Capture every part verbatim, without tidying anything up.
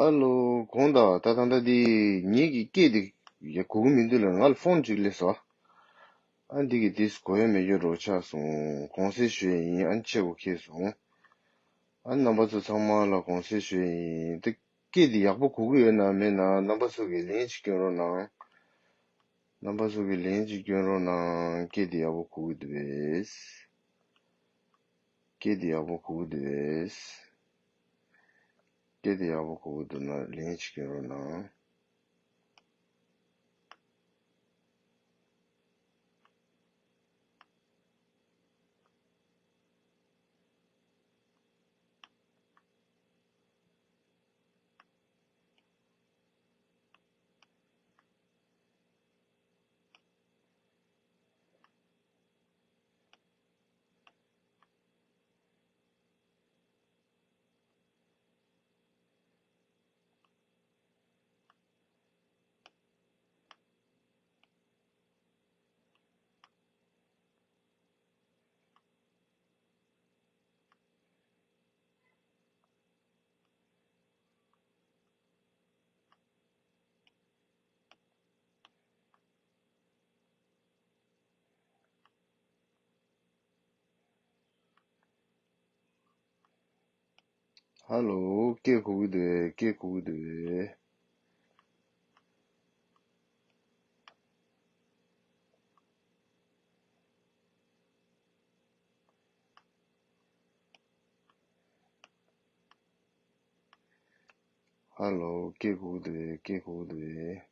ཨ་ལོ། དགོངས་དག་ད་ད་ལྟ་འདི་ངེད་ཀྱི་སྐད་འདི་ཡ་གོ་གི་མི་འདུག་ལ། ང་ལ་ཕོན་ཅིག་སླེབས་སོང་། ཨ་འདི་གི་འདི་གོ་ཡ་མེད་རྒྱུ་འདྲ་ཆགས་སོང་། དགོངས་སེལ་ཞུ་ཡ་ཡིན། ཨ་ནི་ཆེ་བོ་ཁེལ་སོང་། ཨ་ནི་རྣམ་པ་ཚོ་ཚང་མ་ལ་དགོངས་སེལ་ཞུ་ཡ་ཡིན། འདི་སྐད་འདི་ཡག་པོ་གོ་གི་ཡོད་ན་མེད་ན་རྣམ་པ་ཚོ་གིས་ལན་ཅིག་སྐྱོན་རོགས་གནང་། རྣམ་པ་ཚོ་གིས་ལན་ཅིག་སྐྱོན་རོགས་གནང་། སྐད་འདི་ཡག་པོ་གོ་གི་འདུག་པས། སྐད་འདི་ཡག་པོ་གོ་གི་འདུག་པས། སྐད་འདི་ཡག་པོ་གོ་གི་འདུག་ན་ལན་ཅིག་སྐྱོན་རོགས་གནང་། ཧ་ལོ། སྐད་གོ་གི་འདུག་སྐད་གོ་གི་འདུག་ཧ་ལོ། སྐད་གོ་གི་འདུག་སྐད་གོ་གི་འདུག་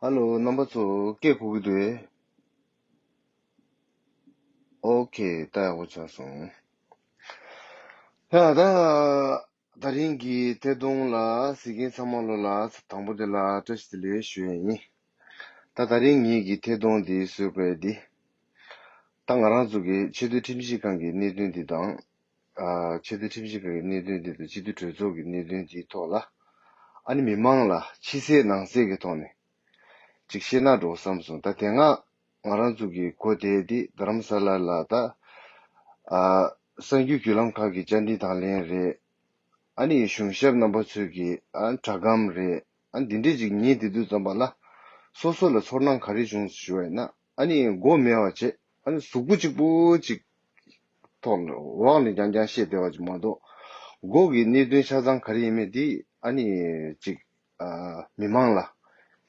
ཧ་ལོ། རྣམ་པ་ཚོ་སྐད་གོ་གི་འདུག་ཨོ་ཁེ། ད་ཡག་པོ་ཆགས་སོང་། ཡ་ད། ད་རིང་གི་ཐད་གཏོང་ལ་གཟིགས་མཁན་ཚང་མ་ལོ་ལ་དང་པོ་དེ་ལ་བཀྲ་ཤིས་བདེ་ལེགས་ཞུ་ཡ་ཡིན། ད་ད་རིང་ངེད་ཀྱི་ཐད་གཏོང་འདི་བཟོས་པའི་འདི། ད་ང་རང་ཚོ་གི་ཆེས་མཐོའི་ཁྲིམས་ཞིབ་ཁང་གི་གནད་དོན་འདི་དང་། ཨ་ཆེས་མཐོའི་ཁྲིམས་ཞིབ་ཁང་གི་གནད་དོན་འདི་དང་སྤྱི་འཐུས་གྲོས་ཚོགས་ཀྱི་གནད་དོན་འདིའི་ཐོག་ལ། ཨ་ནི་མི་མང་ལ་ཕྱི་གསལ་ནང་གསལ་གྱི་ཐོག་ནས་ཅིག་བཤད་ན་འགྲོ་བསམ་སོང་། ད་དེ་སྔ་ང་རང་ཚོ་གི་གོ་བདེ་འདི་རྡ་རམ་ས་ལ་ལ་ད། ཨ་གསར་འགྱུར་བརྒྱུད་ལམ་ཁག་གི་བཅར་འདྲི་དང་ལེན་རེད། ཨ་ནི་གཞུང་ཞབས་རྣམ་པ་ཚོས་ཀྱི་ཨ་སྒྲ་སྒམ་རེད། ཨ་འདི་འདྲས་ཅིག་ཉན་བསྡད་དུས་ཙམ་པ་ལ། སོ་སོ་ལ་ཚོར་སྣང་ག་རེ་བྱུང་ཞུ་བ་ཡིན་ན། ཨ་ནི་མགོ་མེད་པ་བྱས། ཨ་ནི་གཟུགས་པོ་གཅིག་པུ་གཅིག་ཐོག་ལ་འོག་ནས་རྐྱང་རྐྱང་བཤད་བསྡད་པ་ཅིག་མ་གཏོགས། མགོ་གི་གནད་དོན་ཆ་ཚང་ག་རེ་ཡིན་མིན་དེ་ཨ་ནི་ཅིག་ཨ་མི་མང་ལ་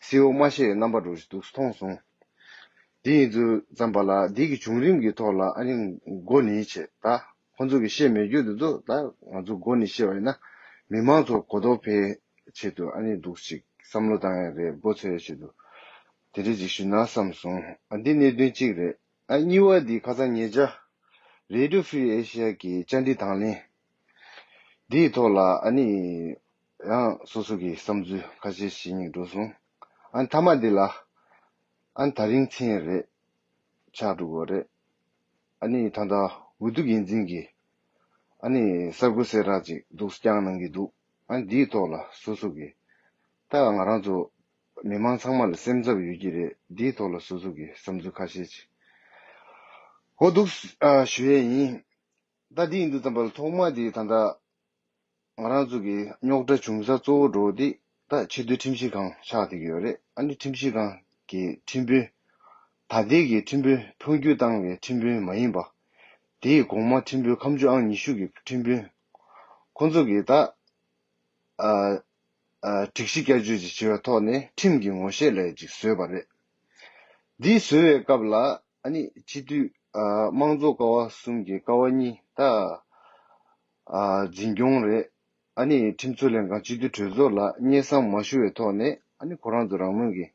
གསལ་བོ་མ་བཤད་པའི་རྣམ་པ་འདྲ་ཞིག་འདུག་མཐོང་སོང་། དེ་ཡིན་དུས་ཙམ་པ་ལ་འདི་གི་བྱུང་རིམ་གྱི་ཐོག་ལ་ཨ་ནི་མགོ་ནས་བྱས། ད་ཁོང་ཚོ་གིས་བཤད་མེད་རྒྱུ་དེ་ཚོ་ད་ང་ཚོ་མགོ་ནས་བཤད་པ་ཡིན་ན། མི་མང་ཚོ་གོ་རྟོགས་འཕེལ་ཆེད་དུ་ཨ་ནི་འདུག་ཅིག་བསམ་བློ་བཏང་ཡ་རེད། མགོ་ཚོས་ཡ་ཆེད་དུ་དེ་འདྲ་ཅིག་ཞུས་ན་བསམ་སོང་། ཨ་འདི་གནད་དོན་གཅིག་རེད། ཨ་གཉིས་པ་འདི་ཁ་སང་ཉེ་ཆར་Radio Free Asia གི་བཅར་འདྲི་དང་ལེན་འདིའི་ཐོག་ལ་ཨ་ནི་ཡང་སོ་སོ་གི་བསམ་ཚུལ་ཁ་ཤས་ཞིག་སྙིང་འགྲོ་སོང་། ཨ་མཐའ་མ་འདི་ལ་ཨ་ད་རིང་མཚན་རེད། ཆགས་འགྲོ་གི་རེད། ཨ་ནི་ད་ལྟ་འོས་བསྡུ་འགན་འཛིན་གྱི་ཨ་ནི་གསར་འགོད་གསལ་བསྒྲགས་ཅིག་འདུག་བསྐྱངས་གནང་གི་འདུག་ཨ་འདིའི་ཐོག་ལ་སོ་སོ་གི་ད་ང་རང་ཚོ་མི་མང་ཚང་མ་ལ་སེམས་འཚབ་ཡོད་ཀྱི་རེད། འདིའི་ཐོག་ལ་སོ་སོ་གི་བསམ་ཚུལ་ཁ་ཤས་ཅིག་གོ་འདུག་ཨ་ཞུ་ཡས་ཡིན། ད་འདི་ཡིན་དུས་ཙམ་པ་ལ་ཐོག་མ་འདི་ད་ལྟ་ང་རང་ཚོ་གི་རྙོག་དྲ་བྱུང་ས་གཙོ་བོ་འགྲོ་འདི་ད་ཆེས་མཐོའི་ཁྲིམས་ཞིབ་ཁང་ཆགས་བསྡད་ཀྱི་ཡོད་རེད། ཨ་ནི་ཁྲིམས་ཞིབ་ཁང་གི་ཁྲིམས་དཔོན། ད་ལྟའི་གི་ཁྲིམས་དཔོན་འཕོ་འགྱུར་བཏང་བའི་ཁྲིམས་དཔོན་མ་ཡིན་པ། དེའི་གོང་མ་ཁྲིམས་དཔོན་ཁ་མཆུ་ཨང་ཉི་ཤུ་གི་ཁྲིམས་དཔོན་ཁོང་ཚོ་གིས་ད་ཨ་ཨ་སྒྲིག་གཞི་བསྐྱར་བཅོས་ཅིག་བྱས་པའི་ཐོག་ནས་ཁྲིམས་ཀྱི་ངོ་ཤེས་ལས་ཅིག་བཟོས་པ་རེད། འདི་བཟོས་པའི་སྐབས་ལ་ཨ་ནི་སྤྱི་འཐུས་ཨ་དམངས་གཙོ་ཀ་བ་གསུམ་གྱི་ཀ་བ་གཉིས་ད་ཨ་འཛིན་སྐྱོང་རེད། ཨ་ནི་ཁྲིམས་རྩོད་ལྷན་ཁང་སྤྱི་འཐུས་གྲོས་ཚོགས་ལ་སྙན་སེང་མ་ཞུ་བའི་ཐོག་ནས་ཨ་ནི་ཁོ་རང་ཚོ་རང་མོས་ཀྱི་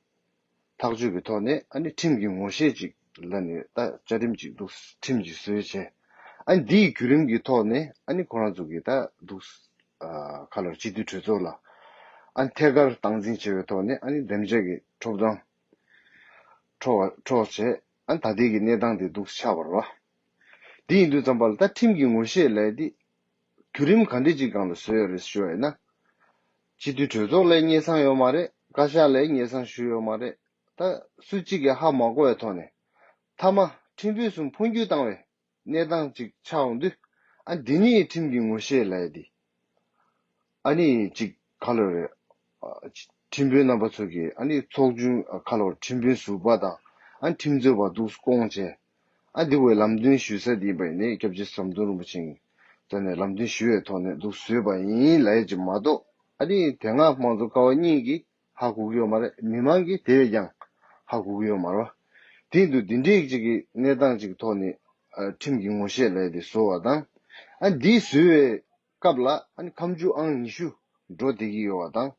ཐག་གཅོད་ཀྱི་ཐོག་ནས་ཨ་ནི་ཁྲིམས་ཀྱི་ངོ་ཤེས་ཅིག་ལ་ནི་ད་བཅའ་ཁྲིམས་ཅིག་འདུག་ཁྲིམས་ཅིག་བཟོས་བྱས། ཨ་ནི་འདིའི་བརྒྱུད་རིམ་གྱི་ཐོག་ནས་ཨ་ནི་ཁོ་རང་ཚོ་གིས་ད་འདུག་ཨ་ག་ལོར་སྤྱི་འཐུས་གྲོས་ཚོགས་ལ་ཨ་ནི་ཐད་ཀར་སྟངས་འཛིན་བྱས་པའི་ཐོག་ནས་ཨ་ནི་འདེམས་བྱ་གི་ཁྲོམ་སྟོན་འཕྲོ་བ་འཕྲོ་བྱས། ཨ་ནི་ད་ལྟའི་གི་གནས་སྟངས་དེ་འདུག་ཆགས་པ་རེད་བ། འདི་ཡིན་དུས་ཙམ་པ་ལ་ད་ཁྲིམས་ཀྱི་ངོ་ཤེས་ལབ་ཡ་དེ་བརྒྱུད་རིམ་ག་འདྲ་ཅིག་སྒང་ལ་བཟོས་ཡོད་རེད་ཞུ་བ་ཡིན་ན། སྤྱི་འཐུས་གྲོས་ཚོགས་ལ་སྙན་སེང་ཡོད་མ་རེད། བཀའ་ཤག་ལ་སྙན་སེང་ཞུས་ཡོད་མ་རེད། ད་སུ་གཅིག་གིས་ཧ་མ་གོ་བའི་ཐོག་ནས་མཐའ་མ་ཁྲིམས་དཔོན་གསུམ་འཕོ་འགྱུར་བཏང་བའི་གནས་སྟངས་ཅིག་ཆགས་འོང་དུས། ཨ་འདི་ནི་ཁྲིམས་ཀྱི་ངོ་ཤེས་ལབ་ཡ་འདི། ཨ་ནི་ཅིག་ག་ལོ་རེད། ཨ་ཁྲིམས་དཔོན་རྣམ་པ་ཚོ་གིས་ཨ་ནི་ཚོགས་ཆུང་ཨ་ག་ལོ་ཁྲིམས་དཔོན་ཟུར་པ་དང་ཨ་ཁྲིམས་རྩོད་པ་འདུག་སྐོང་བྱས། ཨ་འདི་བས་ལམ་སྟོན་ཞུ་ས་འདི་ཡིན་པ་ཡིན་ནའི་སྐྱབས་རྗེ་ཟམ་གདོང་རིན་པོ་ཆེ་ཡིན་ཙང་ནས་ལམ་སྟོན་ཞུ་བའི་ཐོག་ནས་འདུག་བཟོས་པ་ཡིན་ལབ་ཡ་ཅིག་མ་གཏོགས། ཨ་ནི་དེ་སྔ་དམངས་གཙོ་ཀ་བ་གཉིས་ཀྱིས་ཧ་གོ་གི་ཡོད་མ་རེད། མི་མང་གིས་དེ་བས་ཀྱང་ཧ་གོ་གི་ཡོད་མ་རེད་བ། དེ་ཡིན་དུས་འདི་འདྲའི་ཅིག་གི་གནས་སྟངས་ཅིག་ཐོག་ནས་ཨ་ཁྲིམས་ཀྱི་ངོ་ཤེས་ལབ་ཡ་དེ་བཟོ་བ་དང་། ཨ་འདི་བཟོས་བའི་སྐབས་ལ་ཨ་ནི་ཁ་མཆུ་ཨང་ཉི་ཤུ་འགྲོ་བསྡད་ཀྱི་ཡོད་པ་དང་།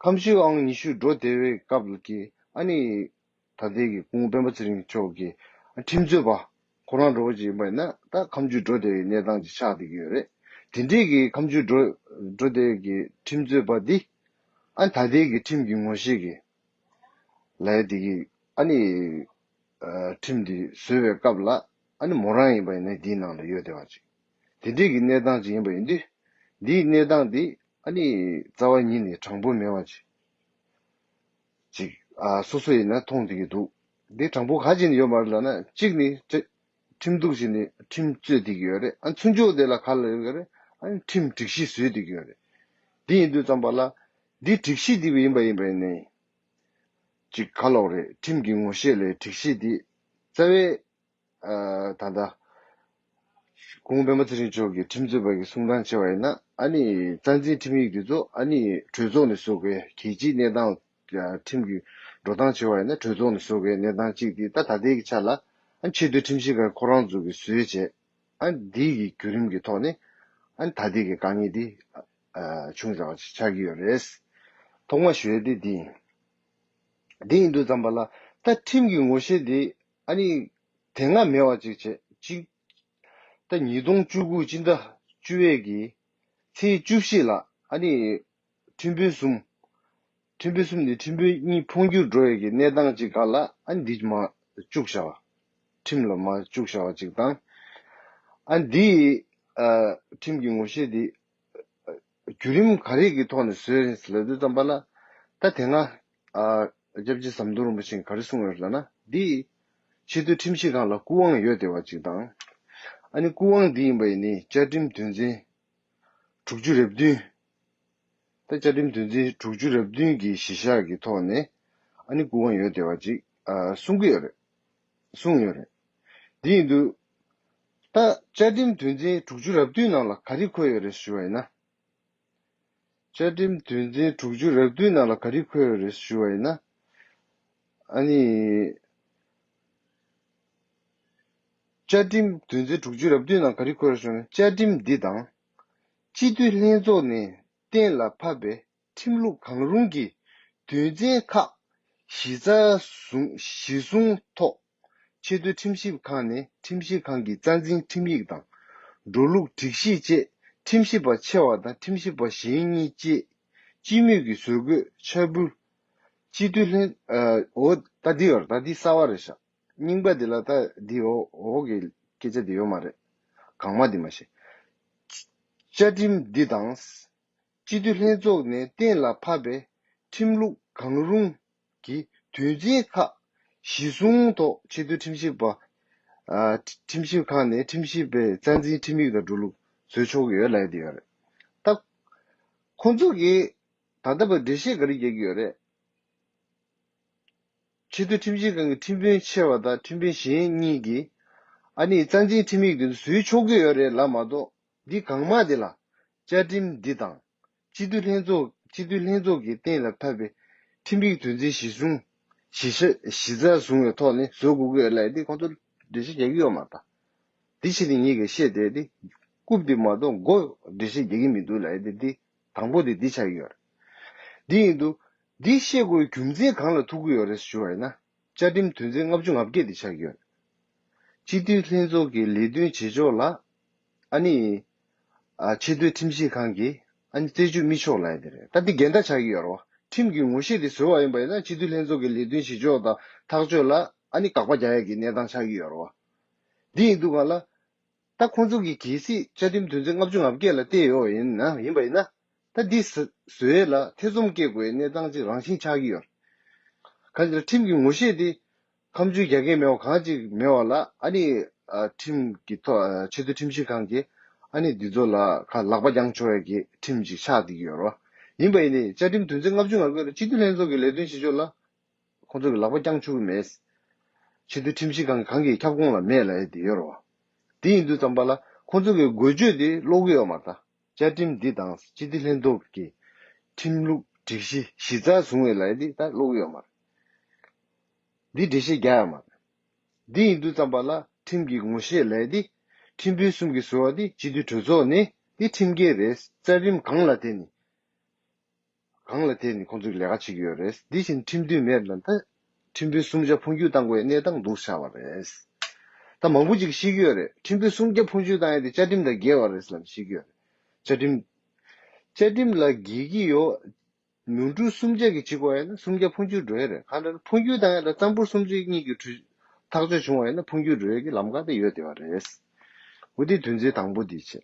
ཁ་མཆུ་ཨང་ཉི་ཤུ་འགྲོ་བསྡད་པའི་སྐབས་ཀྱི་ཨ་ནི་ད་ལྟའི་གི་སྐུ་ངོ་སྤེན་པ་ཚེ་རིང་མཆོག་གི་ཁྲིམས་རྩོད་པ་ཁོ་རང་འདྲ་བོ་ཅིག་ཡིན་པ་ཡིན་ན་ད་ཁ་མཆུ་འགྲོ་བསྡད་པའི་གནས་སྟངས་ཅིག་ཆགས་བསྡད་ཀྱི་ཡོད་རེད། དེ་འདྲའི་གི་ཁ་མཆུ་འགྲོ་འགྲོ་བསྡད་ཀྱི་ཁྲིམས་རྩོད་པ་འདི་ཨ་ནི་ད་ལྟའི་གི་ཁྲིམས་ཀྱི་ངོ་ཤེས་ཀྱི་ལས་དེ་གི་ཨ་ནི་ཨ་ཁྲིམས་འདི་བཟོས་པའི་སྐབས་ལ་ཨ་ནི་མོ་རང་ཡིན་པ་ཡིན་ན་འདིའི་ནང་ལ་ཡོད་བསྡད་པ་ཅིག་དེ་འདྲའི་གི་གནས་སྟངས་ཅིག་ཡིན་པ་ཡིན་དུས། འདིའི་གནས་སྟངས་འདི་ཨ་ནི་རྩ་བ་ཉིད་ནས་དྲང་པོ་མེད་པ་ཅིག་ཅིག་ཨ་སོ་སོ་ཡིན་ན་མཐོང་བསྡད་ཀྱི་འདུག་འདི་དྲང་པོ་ག་ཅིག་ནས་ཡོད་མ་རེད་ལབ་ན། གཅིག་ནི་ཁྲི་ཁྲིམས་གཏུག་བྱས་ནས་ཁྲིམས་རྩོད་བསྡད་ཀྱི་ཡོད་རེད། ཨ་ཚུར་ཕྱོགས་དེ་ལ་ག་ལ་ཡོད་ཀྱི་རེད། ཨ་ནི་ཁྲིམས་སྒྲིག་གཞི་བཟོས་བསྡད་ཀྱི་ཡོད་རེད། འདི་ཡིན་དུས་ཙམ་པ་ལ་འདི་སྒྲིག་གཞི་འདི་ཡིན་པ་ཡིན་པ་ཡིན་ནའི་ཅིག་ག་ལོག་རེད། ཁྲིམས་ཀྱི་ངོ་ཤེས་ལས་སྒྲིག་གཞི་འདི་རྩ་བའི་ཨ་ད་ལྟ་སྐུ་ངོ་སྤེན་པ་ཚེ་རིང་མཆོག་གིས་ཁྲིམས་རྩོད་པ་གི་གསུང་སྟངས་བྱས་པ་ཡིན་ན། ཨ་ནི་རྩ་འཛིན་ཁྲིམས་ཡིག་འདི་ཚོ་ཨ་ནི་གྲོས་ཚོགས་ནས་བཟོ་དགོས། གལ་སྲིད་གནས་སྟངས་ཁྲིམས་ཀྱི་འགྲོ་སྟངས་བྱས་པ་ཡིན་ན་གྲོས་ཚོགས་ནས་བཟོ་དགོས་གནས་སྟངས་གཅིག་འདི་ད་ད་ལྟའི་གི་ཆ་ལ་ཨ་ཆེས་མཐོའི་ཁྲིམས་ཞིབ་ཁང་ཁོ་རང་ཚོ་གིས་བཟོས་བྱས། ཨ་འདི་གི་བརྒྱུད་རིམ་གྱི་ཐོག་ནས་ཨ་ད་ལྟའི་གི་དཀའ་ངལ་འདི་ཨ་བྱུང་བཞག་པ་ཅིག་ཆགས་ཀྱི་ཡོད་རེད། ཐོག་མ་ཞུ་ཡས་འདི་འདི་ཡིན། འདི་ཡིན་དུས་ཙམ་པ་ལ་ད་ཁྲིམས་ཀྱི་ངོ་ཤེས་འདི་ཨ་ནི་དེ་སྔ་མེད་པ་ཅིག་བྱས་ཅིག་ད་ཉིས་སྟོང་བཅུ་དགུ་སྤྱི་ཟླ་བཅུ་པའི་གི་ཚེས་བཅུ་བཞི་ལ་ཨ་ནི་ཁྲིམས་དཔོན་གསུམ། ཁྲིམས་དཔོན་གསུམ་ནས་ཁྲིམས་དཔོན་གཉིས་འཕོ་འགྱུར་འགྲོ་ཡས་ཀྱི་གནས་སྟངས་ཅིག་སྒང་ལ་ཨ་ནི་འདི་མར་བཅུག་བཞག་པ། ཁྲིམས་ལ་མར་བཅུག་བཞག་པ་ཅིག་དང་། ཨ་ནི་འདི་ཨ་ཁྲིམས་ཀྱི་ངོ་ཤེས་འདི་བརྒྱུད་རིམ་ག་རེ་གི་ཐོག་ནས་བཟོས་རེད་ལབ་དུས་ཙམ་པ་ལ། ད་དེ་སྔ་ཨ་སྐྱབས་རྗེ་ཟམ་གདོང་རིན་པོ་ཆེས་ག་རེ་གསུངས་ཡོད་ལབ་ན། འདི་ཆེས་མཐོའི་ཁྲིམས་ཞིབ་ཁང་ལ་སྐུ་དབང་ཡོད་བསྡད་པ་ཅིག་དང་། ཨ་ནི་སྐུ་དབང་འདི་ཡིན་པ་ཡིན་ནའི་བཅའ་ཁྲིམས་དོན་ཚན་དྲུག་ཅུ་རེ་བདུན། ད་བཅའ་ཁྲིམས་དོན་ཚན་དྲུག་ཅུ་རེ་བདུན་གྱི་གཞི་བཞག་གི་ཐོག་ནས་ཨ་ནི་སྐུ་དབང་ཡོད་བསྡད་པ་ཅིག་ཨ་གསུང་གི་ཡོད་རེད། གསུངས་ཡོད་རེད། འདི་ཡིན་དུས་ད་བཅའ་ཁྲིམས་དོན་ཚན་དྲུག་ཅུ་རེ་བདུན་ནང་ལ་ག་རེ་འཁོད་ཡོད་རེད་ཞུ་བ་ཡིན་ན། བཅའ་ཁྲིམས་དོན་ཚན་དྲུག་ཅུ་རེ་བདུན་ནང་ལ་ག་རེ་འཁོད་ཡོད་རེད་ཞུ་བ་ཡིན་ན། ཨ་ནི། བཅའ་ཁྲིམས་དོན་ཚན་དྲུག་ཅུ་རེ་བདུན་ནང་ག་རེ་འཁོད་ཡོད་རེད་ཞུ་ན། བཅའ་ཁྲིམས་འདི་དང་། སྤྱི་འཐུས་ལྷན་ཚོགས་ནས་གཏན་ལ་ཕབ་པའི་ཁྲིམས་ལུགས་གང་རུང་གི་དོན་ཚན་ཁག་གཞི་རྩར་བཟུང་གཞི་བཟུང་ཐོག་ཆེས་མཐོའི་ཁྲིམས་ཞིབ་ཁང་ནས་ཁྲིམས་ཞིབ་ཁང་གི་རྩ་འཛིན་ཁྲིམས་ཡིག་དང་། འགྲོ་ལུགས་སྒྲིག་གཞི་བཅས་ཁྲིམས་ཞིབ་པ་ཆེ་བ་དང་ཁྲིམས་ཞིབ་པ་གཞན་གཉིས་བཅས་སྤྱི་མོས་ཀྱིས་བཟོ་དགོས། ཕྱར་འབུལ། སྤྱི་འཐུས་ལྷན། ཨ། འོ་ད་འདི་ཡོད་རེད། ད་འདི་གསར་བ་རེད་ཤག་རྙིང་པ་འདི་ལ་ད་འདི་འོ་འོ་གི་སྐད་ཆ་འདི་ཡོད་མ་རེད། གོང་མ་འདི་མ་གཞི། བཅའ་ཁྲིམས་འདི་དང་། སྤྱི་འཐུས་ལྷན་ཚོགས་ནས་གཏན་ལ་ཕབ་པའི་ཁྲིམས་ལུགས་གང་རུང་གི་དོན་ཚན་ཁག་གཞི་བཟུང་ཐོག་ཆེས་མཐོའི་ཁྲིམས་ཞིབ་པ། ཨ། ཁྲིམས་ཞིབ་ཁང་ནས་ཁྲིམས་ཞིབ་པའི་རྩ་འཛིན་ཁྲིམས་ཡིག་དང་འགྲོ་ལུགས་བཟོ་ཆོག་གི་ཡོད་ལབ་ཡ་དེ་ཡོད་རེད། ད་ཁོང་ཚོ་གིས་ད་ལྟ་བར་འགྲེལ་བཤད་ག་རེ་རྒྱག་གི་ཡོད་རེད། ཆེས་མཐོའི་ཁྲིམས་ཞིབ་ཁང་གི་ཁྲིམས་དཔོན་ཆེ་བ་དང་ཁྲིམས་དཔོན་གཞན་གཉིས་ཀྱིས་ཨ་ནི་རྩ་འཛིན་ཁྲིམས་ཡིག་དེ་ཚོ་བཟོས་ཆོག་གི་ཡོད་རེད་ལབ་མ་གཏོགས། འདི་གོང་མ་དེ་ལ་བཅའ་ཁྲིམས་འདི་དང་། སྤྱི་འཐུས་ལྷན་ཚོགས་སྤྱི་འཐུས་ལྷན་ཚོགས་ཀྱིས་གཏན་ལ་ཕབ་པའི་ཁྲིམས་ཡིག་དོན་ཚན་གཞི་བཟུང་གཞི་བཞག་གཞི་རྩར་བཟུང་བའི་ཐོག་ནས་བཟོ་དགོས་ཀྱི་ཡོད་ལབ་ཡ་འདི་ཁོང་ཚོར་འགྲེལ་བཤད་རྒྱག་གི་ཡོད་མ་རེད། འདི་ཕྱི་ནས་ངེད་ཀྱིས་བཤད་བསྡད་དེ་རྐུབ་འདི་མ་གཏོགས་མགོ་འགྲེལ་བཤད་རྒྱག་གི་མི་འདུག་ལབ་ཡ་འདི་འདི་དང་པོ་དེ་འདི་ཆགས་ཀྱི་ཡོད་རེད། འདི་ཡིན་དུས་འདི་བཤད་དགོས་རྒྱུ་མཚན་གང་ལ་ཐུག་གི་ཡོད་རེད་ཞུ་བ་ཡིན་ན། བཅའ་ཁྲིམས་དོན་ཚན་ལྔ་བཅུ་ང་བརྒྱད་དེ་ཆགས་ཀྱི་ཡོད་རེད། སྤྱི་འཐུས་ལྷན་ཚོགས་ཀྱི་ལས་དོན་བྱེད་ཕྱོགས་ལ་ ཨ་ནི་ཨ་ཆེས་མཐོའི་ཁྲིམས་ཞིབ་ཁང་གིས་ཨ་ནི་རྩད་གཅོད་མི་ཆོག་ལབ་ཡ་དེ་རེད། ད་འདི་འགལ་ཟླ་ཆགས་ཀྱི་ཡོད་རེད་བ། ཁྲིམས་ཀྱི་ངོ་ཤེས་དེ་བཟོས་པ་ཡིན་པ་ཡིན་ན་སྤྱི་འཐུས་ལྷན་ཚོགས་ཀྱི་ལས་དོན་བྱེད་ཕྱོགས་དང་ཐག་གཅོད་ལ་ཨ་ནི་དགག་པ་རྒྱག་ཡ་གི་གནས་སྟངས་ཆགས་ཀྱི་ཡོད་རེད་བ། འདི་ཡིན་དུས་ག་ལ། ད་ཁོང་ཚོ་གིས་གལ་སྲིད་བཅའ་ཁྲིམས་དོན་ཚན་ལྔ་བཅུ་ང་བརྒྱད་ལ་བལྟས་ཡོད་ཡིན་ན་ཡིན་པ་ཡིན་ན། ད་འདི་བཟོ་བཟོ་ཡས་ལ་ཐེ་ཚོམ་སྐྱེ་དགོས་ཡའི་གནས་སྟངས་ཅིག་རང་བཞིན་ཆགས་ཀྱི་ཡོད། གང་ཅི་ལ་ཁྲིམས་ཀྱི་ངོ་ཤེས་དེ་ཁ་མཆུ་རྒྱག་མཁན་མེད་པ་གང་ཅིག་མེད་པ་ལ་ཨ་ནི་ཨ་ཁྲིམས་ཀྱི་ཐོག་ཨ་ཆེས་མཐོའི་ཁྲིམས་ཞིབ་ཁང་གིས་ཨ་ནི་འདི་ཚོ་ལ་ཁ་ལག་པ་བརྐྱང་ཆོག་ཡས་ཀྱི་ཁྲིམས་ཅིག་ཆགས་བསྡད་ཀྱི་ཡོད་རེད། ཡིན་པ་ཡིན་ནའི་བཅའ་ཁྲིམས་དོན་ཚན་ལྔ་བཅུ་ང་བརྒྱད་ལ་སྤྱི་འཐུས་ལྷན་ཚོགས་ཀྱི་ལས་དོན་བྱེད་ཕྱོགས་ལ། ཁོང་ཚོ་གི་ལག་པ་བརྐྱང་ཆོག་གི་མེད། ཆེས་མཐོའི་ཁྲིམས་ཞིབ་ཁང་གི་གང་གི་ཁྱབ་ཁོངས་ལ་མེད་ལབ་ཡས་དེ་ཡོད་རེད་བ། དེ་ཡིན་དུས་ཙམ་པ་ལ་ཁོང་ཚོ་གི་འགོ་བརྗོད་དེ་ཀློག་གི་ཡོད་མ་རེད་ད། བཅའ་ཁྲིམས་འདི་དང་སྤྱི་འཐུས་ལྷན་ཚོགས་ཀྱི་ཁྲིམས་ལུགས་སྒྲིག་གཞི་གཞི་རྩར་བཟུང་བའི་ལབ་ཡས་དེ་ད་ཀློག་གི་ཡོད་མ་རེད། འདི་འགྲེལ་བཤད་རྒྱག་ཡ་མ་རེད། འདི་ཡིན་དུས་ཙམ་པ་ལ་ཁྲིམས་ཀྱི་ངོ་ཤེས་ལབ་ཡས་དེ་ཁྲིམས་དཔོན་གསུམ་གྱིས་བཟོས་པ་དེ་སྤྱི་འཐུས་གྲོས་ཚོགས་ནས་དེ་ཁྲིམས་འགལ་རེད། རྩ་ཁྲིམས་གང་ལ་བརྟེན་ནས། གང་ལ་བརྟེན་ནས་ཁོང་ཚོས་ལས་ཀ་བྱེད་ཀྱི་ཡོད་རེད། འདི་བཞིན་ཁྲིམས་མཐུན་མེད་ན་ད་ཁྲིམས་དཔོན་གསུམ་ཆ་འཕོ་འགྱུར་བཏང་དགོས་གནས་སྟངས་འདུག་ཆགས་པ་རེད། ད་མང་པོ་ཅིག་ཤེས་ཀྱི་ཡོད་རེད། ཁྲིམས་དཔོན་གསུམ་ཆ་འཕོ་འགྱུར་བཏང་ཡ་དེ་བཅའ་ཁྲིམས་དང་འགལ་བ་རེད་ལབ་ཤེས་ཀྱི་ཡོད་རེད། བཅའ་ཁྲིམས་བཅའ་ཁྲིམས་ལ་འགལ་གྱི་ཡོད། ནོར་འཁྲུལ་གསུམ་ཆ་གི་བྱེད་དགོས་ཡ་ན་གསུམ་ཆ་འཕོ་འགྱུར་འགྲོ་ཡ་རེད། གང་ལྟར་འཕོ་འགྱུར་བཏང་ཡ་ལ་རྩ་འབོར་གསུམ་ཆ་གཉིས་ཀྱི་གྲོས་ཐག་གཅོད་བྱུང་བ་ཡིན་ན་འཕོ་འགྱུར་འགྲོ་ཡ་གི་ལམ་ཁ་དེ་ཡོད་བསྡད་པ་རེད། འོ་དེ་དོན་ཚན་དང་པོ་དེ་བྱས།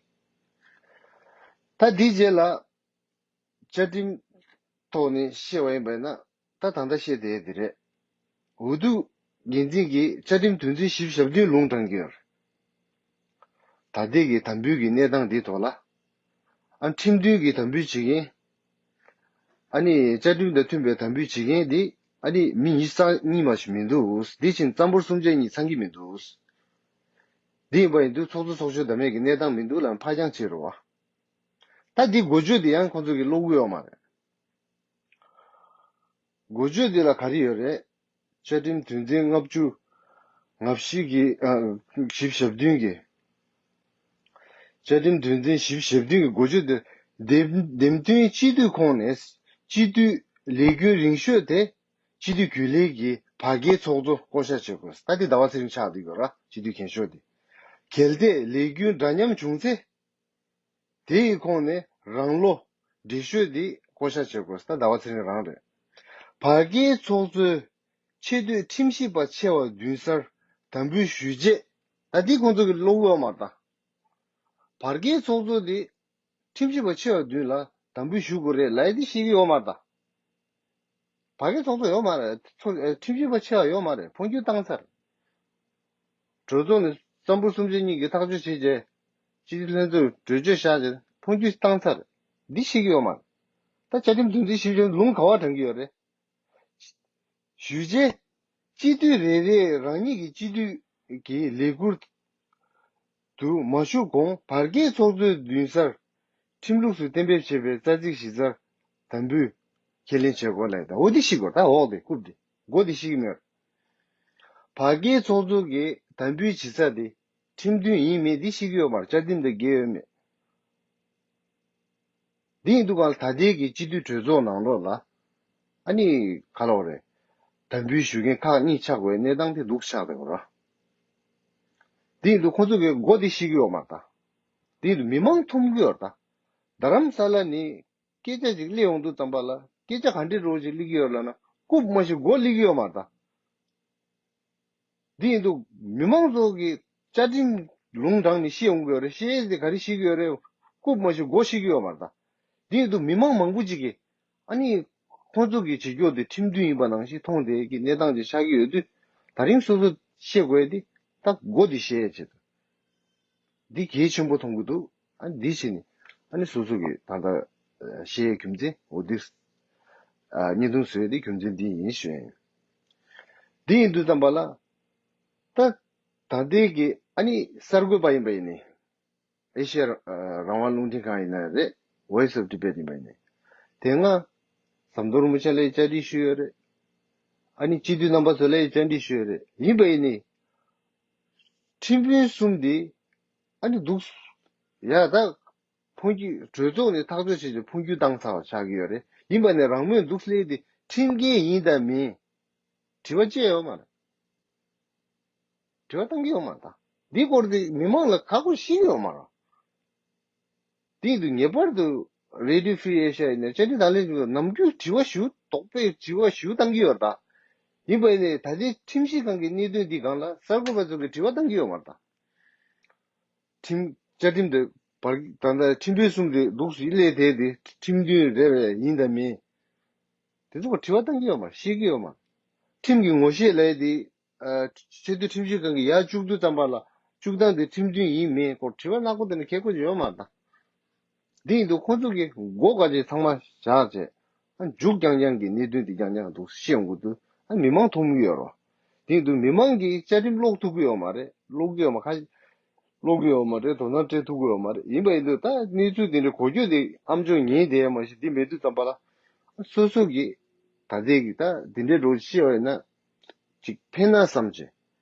ད་དེའི་རྗེས་ལ། བཅའ་ཁྲིམས་ཐོག་ནས་བཤད་པ་ཡིན་པ་ཡིན་ན་ད་ད་ལྟ་བཤད་བསྡད་དེ་རེད། འོས་བསྡུ་འགན་འཛིན་གྱིས་བཅའ་ཁྲིམས་དོན་ཚན་བཞི་བཅུ་ཞེ་བདུན་ལུང་དྲངས་ཀྱི་ཡོད་རེད། ད་ལྟའི་གི་དམ་འབུལ་གྱི་གནས་སྟངས་འདིའི་ཐོག་ལ། ཨ་ཁྲིམས་མཐུན་གྱི་དམ་འབུལ་བྱེད་མཁན། ཨ་ནི་བཅའ་ཁྲིམས་དང་མཐུན་པའི་དམ་འབུལ་བྱེད་མཁན་འདི་ཨ་ནི་མི་ཉི་ཤུ་རྩ་གཉིས་མ་ཞིག་མི་འདུག་འདི་བཞིན་རྩ་འབོར་གསུམ་ཆ་གཉིས་ཚང་གི་མི་འདུག་འདི་ཡིན་པ་ཡིན་དུས་ཚོགས་གཙོ་ཚོགས་གཞོན་འདྲ་མེད་ཀྱི་གནས་སྟངས་མི་འདུག་ལབ་ཕར་འགྱངས་བྱས་རེད་བ། ད་འདི་འགོ་བརྗོད་འདི་ཡང་ཁོང་ཚོ་གིས་ཀློག་གི་ཡོད་མ་རེད། འགོ་བརྗོད་འདི་ལ་ག་རེ་ཡོད་རེད། བཅའ་ཁྲིམས་དོན་ཚན་ལྔ་བཅུ་ང་བཞི་གི་ཨ་བཞི་བཅུ་ཞེ་བདུན་གྱི། བཅའ་ཁྲིམས་དོན་ཚན་བཞི་བཅུ་ཞེ་བདུན་གྱི་འགོ་བརྗོད་འདི་འདེམས་འདེམས་ཐོན་སྤྱི་འཐུས་ཁོངས་ནས་སྤྱི་འཐུས་ལས་རྒྱུན་རིང་ཤོས་དེ་སྤྱི་འཐུས་རྒྱུན་ལས་ཀྱི་བར་བརྒལ་ཚོགས་གཙོ་བསྐོ་བཞག་བྱེད་དགོས། ད་འདི་ཟླ་བ་ཚེ་རིང་ཆགས་བསྡད་ཡོད་ར། སྤྱི་འཐུས་རྒན་ཤོས་དེ། གལ་ཏེ་ལས་རྒྱུན་འདྲ་མཉམ་བྱུང་ཚེ། དེ་ཡི་ཁོངས་ནས་རང་ལོ་བགྲེས་ཤོས་དེ་བསྐོ་བཞག་བྱེད་དགོས། ད་ཟླ་བ་ཚེ་རིང་རང་རེད། བར་བརྒལ་ཚོགས་གཙོའི་ཆེས་མཐོའི་ཁྲིམས་ཞིབ་པ་ཆེ་བ་བདུན་སར་དམ་འབུལ་ཞུས་རྗེས། ད་འདི་ཁོང་ཚོ་གི་ཀློག་ཡོད་མ་རེད་ད། བར་བརྒལ་ཚོགས་གཙོ་དེ་ཁྲིམས་ཞིབ་པ་ཆེ་བ་བདུན་ལ་དམ་འབུལ་ཞུ་དགོས་རེད་ལབ་ཡ་དེ་ཤེས་ཀྱི་ཡོད་མ་རེད་ད། བར་བརྒལ་ཚོགས་གཙོ་ཡོད་མ་རེད། ཚོ་ཨ་ཁྲིམས་ཞིབ་པ་ཆེ་བ་ཡོད་མ་རེད། འཕོ་འགྱུར་བཏང་ཚར། གྲོས་ཚོགས་ནས་རྩ་འབོར་གསུམ་ཆ་གཉིས་ཀྱིས་ཐག་གཅོད་བྱས་རྗེས། སྤྱི་འཐུས་ལྷན་ཚོགས་གྲོས་ཆོད་བཞག་རྗེས་འཕོ་འགྱུར་བཏང་ཚར། འདི་ཤེས་ཀྱི་ཡོད་མ་རེད། ད་བཅའ་ཁྲིམས་དོན་ཚན་བཞི་བཅུ་ལུང་ག་བ་དྲངས་ཀྱི་ཡོད་རེད། ཞུས་རྗེས། སྤྱི་འཐུས་རེ་རེས་རང་ཉིད་ཀྱི་སྤྱི་འཐུས་ཀྱི་ལས་ཁུར་དུ་མ་ཞུགས་གོང་བར་བརྒལ་ཚོགས་གཙོའི་མདུན་སར་ཁྲིམས་ལུགས་སུ་གཏན་འབེབས་བྱས་པའི་རྩ་ཚིག་གཞི་རྩར་དམ་འབུལ་ཁས་ལེན་བྱེད་དགོས་ལབ་ཡ་ད། འོ་འདི་ཤེས་དགོས། ད་འོག་དེ་རྐུབ་དེ་མགོ་དེ་ཤེས་ཀྱི་མེད། བར་བརྒལ་ཚོགས་གཙོ་གིས་དམ་འབུལ་བྱེད་ས་དེ་ཁྲིམས་མཐུན་ཡིན་མིན་འདི་ཤེས་ཀྱི་ཡོད་མ་རེད། བཅའ་ཁྲིམས་དང་འགལ་ཡོད་མེད། འདི་ཡིན་དུས་གང་ལ་ད་ལྟའི་གི་སྤྱི་འཐུས་གྲོས་ཚོགས་ནང་ལོགས་ལ་ཨ་ནི་ག་ལབ་དགོས་རེད། དམ་འབུལ་ཞུ་མཁན་ཁག་གཉིས་ཆགས་དགོས་གནས་སྟངས་དེ་འདུག་ཆགས་བསྡད་ཡོད་ར། འདི་ཡིན་དུས་ཁོང་ཚོ་གི་མགོ་དེ་ཤེས་ཀྱི་ཡོད་མ་རེད་ད། འདི་ཡིན་དུས་མི་མང་མཐོང་གི་ཡོད་རེད་ད། རྡ་རམ་ས་ལ་ནས་སྐད་ཆ་ཅིག་སླེབས་ཡོང་དུས་ཙམ་པ་ལ་སྐད་ཆ་ག་འདྲའི་རོ་ཅིག་སླེབས་ཀྱི་ཡོད་ལབ་ན་རྐུབ་མ་ཤེས་མགོ་སླེབས་ཀྱི་ཡོད་མ་རེད་ད། འདི་ཡིན་དུས་མི་མང་ཚོ་གིས་བཅའ་ཁྲིམས་ལུང་དྲངས་ནས་བཤད་ཡོང་གི་ཡོད་རེད། བཤད་ཡས་དེ་ག་རེ་བཤད་ཀྱི་ཡོད་རེད། རྐུབ་མ་ཤེས་མགོ་ཤེས་ཀྱི་ཡོད་མ་རེད་ད། འདི་ཡིན་དུས་མི་མང་མང་པོ་ཅིག་གིས་ཨ་ནི་ཁོང་ཚོ་གི་བྱེད་ཕྱོགས་དེ་ཁྲིམས་མཐུན་ཡིན་པ་ནང་བཞིན་མཐོང་བསྡད་ཀྱི་གནས་སྟངས་ཅིག་ཆགས་ཀྱི་ཡོད་དུས། ད་རིང་སོ་སོ་བཤད་དགོས་ཡས་དེ་ད་མགོ་དེ་བཤད་ཡས་ཆེད་དུ། འདི་གལ་ཆེན་པོ་མཐོང་གི་འདུག་ཨ་འདི་བྱས་ནས་ཨ་ནི་སོ་སོ་གི་ད་ལྟ་བཤད་ཡས་རྒྱུ་མཚན་འོ་འདི་ཨ་བརྙན་ཐུང་བཟོས་ཏེ་རྒྱུ་མཚན་འདི་ཡིན་ཞུ་ཡིན། འདི་ཡིན་དུས་ཙམ་པ་ལ་ད་ད་ལྟའི་གི་ཨ་ནི་གསར་འགོད་པ་ཡིན་པ་ཡིན་ནའི་ཨེ་ཤི་ཡ་རང་དབང་རླུང་འཕྲིན་ཁང་ཡིན་ན་རེད། Voice of Tibet ཡིན་པ་ཡིན་ནའི་དེ་སྔ་ཟམ་གདོང་རིན་པོ་ཆེ་ལ་ཡི་བཅར་འདྲི་ཞུས་ཡོད་རེད། ཨ་ནི་སྤྱི་འཐུས་རྣམ་པ་ཚོ་ལ་ཡི་བཅར་འདྲི་ཞུས་ཡོད་རེད། ཡིན་པ་ཡིན་ནའི་ཁྲིམས་དཔོན་གསུམ་འདི་ཨ་ནི་འདུག་ཡ་ད། འཕོ་འགྱུར་གྲོས་ཚོགས་ནས་ཐག་གཅོད་བྱས་རྗེས་འཕོ་འགྱུར་བཏང་ཚར་བ་ཆགས་ཀྱི་ཡོད་རེད། ཡིན་པ་ནས་རང་མོས་འདུག་སླེབས་ཏེ་ཁྲིམས་འགལ་ཡིན་དང་མིན་དྲི་བ་བཅད་ཡོད་མ་རེད། དྲི་བ་བཏང་གི་ཡོད་མ་རེད་ད། འདི་སྐོར་དེ་མི་མང་ལ་ཁག་པོ་ཤེས་ཀྱི་ཡོད་མ་རེད། དེ་ཡིན་དུས་ངེས་པར་དུ་Radio Free Asia ཡིན་ན་བཅའ་ཁྲིམས་དང་ལེན་བྱུང་ནམ་རྒྱུན་དྲི་བ་ཞུ་དོགས་པའི་དྲི་བ་ཞུ་བཏང་གི་ཡོད་ད། ཡིན་པ་ཡིན་ནའི་ད་ལྟའི་ཁྲིམས་ཞིབ་ཁང་གི་གནད་དོན་འདི་སྒང་ལ་གསར་འགོད་པ་ཚོ་གི་དྲི་བ་བཏང་གི་ཡོད་མ་རེད་ད། ཁྲིམས་བཅའ་ཁྲིམས་དེ་བར་ད་ལྟ་ཁྲིམས་དཔོན་གསུམ་དེ་འདུག་སེ་སླེབས་བསྡད་དེ་ཁྲིམས་མཐུན་རེད་རེད་ཡིན་དང་མིན། དེ་ཚོ་གི་དྲི་བ་བཏང་གི་ཡོད་མ་རེད། ཤེས་ཀྱི་ཡོད་མ་རེད། ཁྲིམས་ཀྱི་ངོ་ཤེས་ལས་དེ། ཨ། ཆེས་མཐོའི་ཁྲིམས་ཞིབ་ཁང་གིས་ཡར་བཅུག་དུས་ཙམ་པ་ལ་བཅུག་སྟངས་དེ་ཁྲིམས་མཐུན་ཡིན་མིན་སྐོར་དྲི་བ་སྣ་ཁ་དེ་ནི་ཁེ་ཁོ་ཡོད་མ་རེད་ད། དེ་ཡིན་དུས་ཁོང་ཚོ་གིས་མགོ་ག་ཅིག་ཚང་མ་བཞག་བྱས། ཨ། མཇུག་རྐྱང་རྐྱང་གི་གནད་དོན་དེ་རྐྱང་རྐྱང་འདུག་ཤེས་ཡོང་གི་འདུག་ཨ། མི་མང་མཐོང་གི་ཡོད་རེད། དེ་ཡིན་དུས་མི་མང་གིས་བཅའ་ཁྲིམས་ཀློག་ཐུབ་ཀྱི་ཡོད་མ་རེད། ཀློག་གི་ཡོད་མ་ཁ་ཀློག་གི་ཡོད་མ་རེད། དོ་སྣང་སྤྲད་ཐུབ་ཀྱི་ཡོད་མ་རེད། ཡིན་པ་ཡིན་དུས་ད་གནས་ཚུལ་དེ་འདྲའི་གོ་རྒྱུ་དེ་ཨ་མཆོག་ཉན་བསྡད་ཡ་མ་གཞི་འདི་མེད་དུས་ཙམ་པ་ལ། སོ་སོ་གིས་ད་ལྟའི་གི་ད་འདི་འདྲའི་འགྲོ་ཤེས་པ་ཡིན་ན་ཅིག་ཕན་ན་བསམ་བྱས།